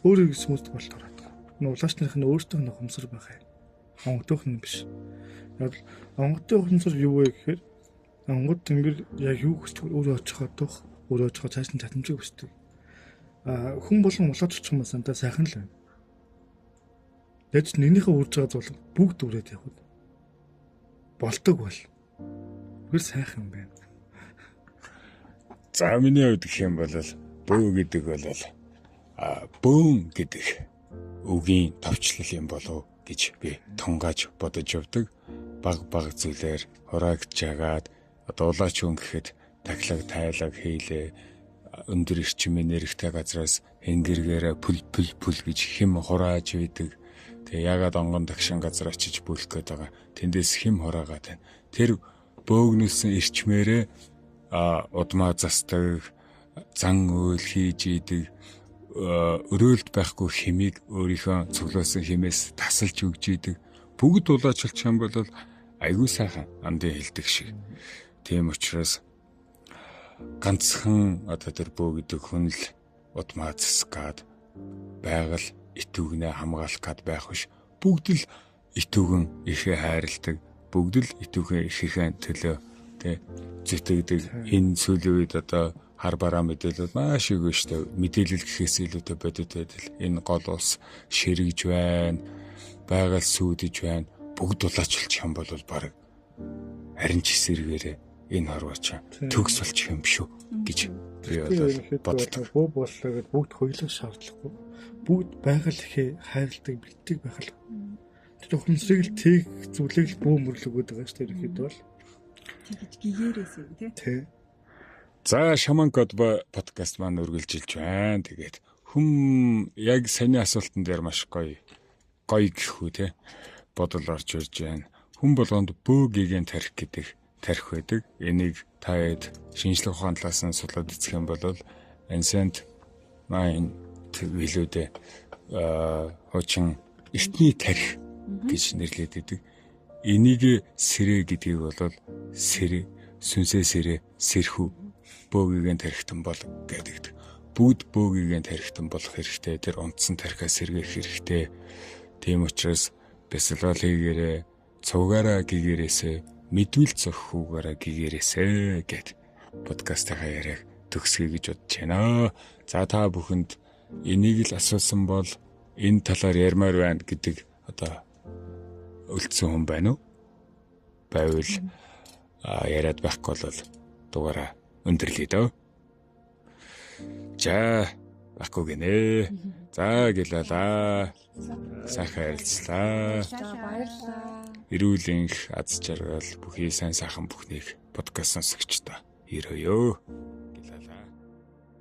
Өөрийн сүмэд болт ороод байгаа. Улаач нарын нь өөртөө нь ухамсар байх юм. Онгодох нь биш. Яг онгодын ухамсар юу вэ гэхээр онгод тэнгэр яг юу хүсдэг өөрөө очиход дуух, өөрөө очиход цааш нь татамжийг хүсдэг. Хүн болгон улаач очих юм бол сандаа сайхан л байна. Яаж нэгнийхээ үрж байгаа зулга бүгд үрээд явхад болдог бол үгүй сайхан юм байна. За миний хувьд гэх юм бол бөө гэдэг бол бөөн гэдэг үгийн товчлол юм болов гэж би тунгааж бодож явдаг. Баг баг зүйлээр хураагдж агаад одоо улаач хүн гэхэд тахилаг тайлаг хийлээ өндөр эрчим энергитэй газраас хэнгэргээрээ пүл пүл пүл гэж хэм хурааж байдаг. Тэгээ ягаад онгон тагшин газар очиж бүлэх гээд байгаа. Тэндээс хэм хураагаад байна. Тэр бөөгнөлсөн эрчмээрээ удмаа застаг, зан үйл хийж идэг, өрөөлд байхгүй хэмийг өөрийнхөө цуглуулсан хэмээс тасалж өгч идэг. Бүгд улаачлах юм бол айгүй сайхан андын хэлдэг шиг. Тийм учраас ганцхан одоо тэр бөө гэдэг хүн л удмаа засах гад байгаль итүүгнээ хамгаалах гад байх биш. Бүгд л итүүгэн ихээ хайрладаг. Бүгд л итүүхэн ихийнхээ төлөө Тэ зүтгэдэг энэ сүүлийн үед одоо хар бараа мэдээлэл маш их шүү дээ. Мэдээлэл гэхээс илүүтэй бодит байдал энэ гол улс ширэгж байна. Байгаль сүйдэж байна. Бүгд улаачлчих юм бол баг харин ч эсэргээрээ энэ хорвооч төгс болчих юм шүү гэж би бол боддог. Бөө боллоо гэд бүгд хоёулах шаардлагагүй. Бүгд байгаль ихээ хайрладаг, бэлтдэг байх л. Тэр ухамсарыг л тэг зүйлийг л бөө мөрлөг өгöd байгаа шүү дээ ерөнхийдөө бол. Тэгэж гигээрээс юм тий. Тий. За Шаман код подкаст маань үргэлжилж байна. Тэгээд хүм яг саяны асуултан дээр маш гоё гоё гэхүү те бодол орж ирж байна. Хүн болгонд бөө гэгийн тарих гэдэг тарих байдаг. Энийг та хэд шинжлэх ухааны талаас нь судлаад үзэх юм бол ancient mind билүүдээ хуучин эртний тарих гэж нэрлэдэг байдаг. Энийг сэрэ гэдгийг бол сэрэ, сүнсээ сэрэ, сэрхүү бөөгийн тарихтан бол гэдэг. Бүгд бөөгийн тарихтан болох хэрэгтэй. Тэр унтсан тарихаа сэргээх хэрэгтэй. Тийм учраас бясалгал хийгээрээ, цугаараа гигээрээсээ, мэдвэл цохиугаараа гигээрээсээ гэд подкастынхаа яриаг төгсгөе гэж бодож байна. За та бүхэнд энийг л асуусан бол энэ талаар ярмаар байна гэдэг одоо үлдсэн хүн байна уу? Байвал яриад байхгүй бол дугаараа өндөрлөе дөө. За байхгүй гинэ. За гэлээ. Сайхан ярилцлаа. За баярлалаа. Эрүүл энх, аз жаргал бүхий сайн сайхан бүхнийг подкаст сонсогчдоо өрөөё.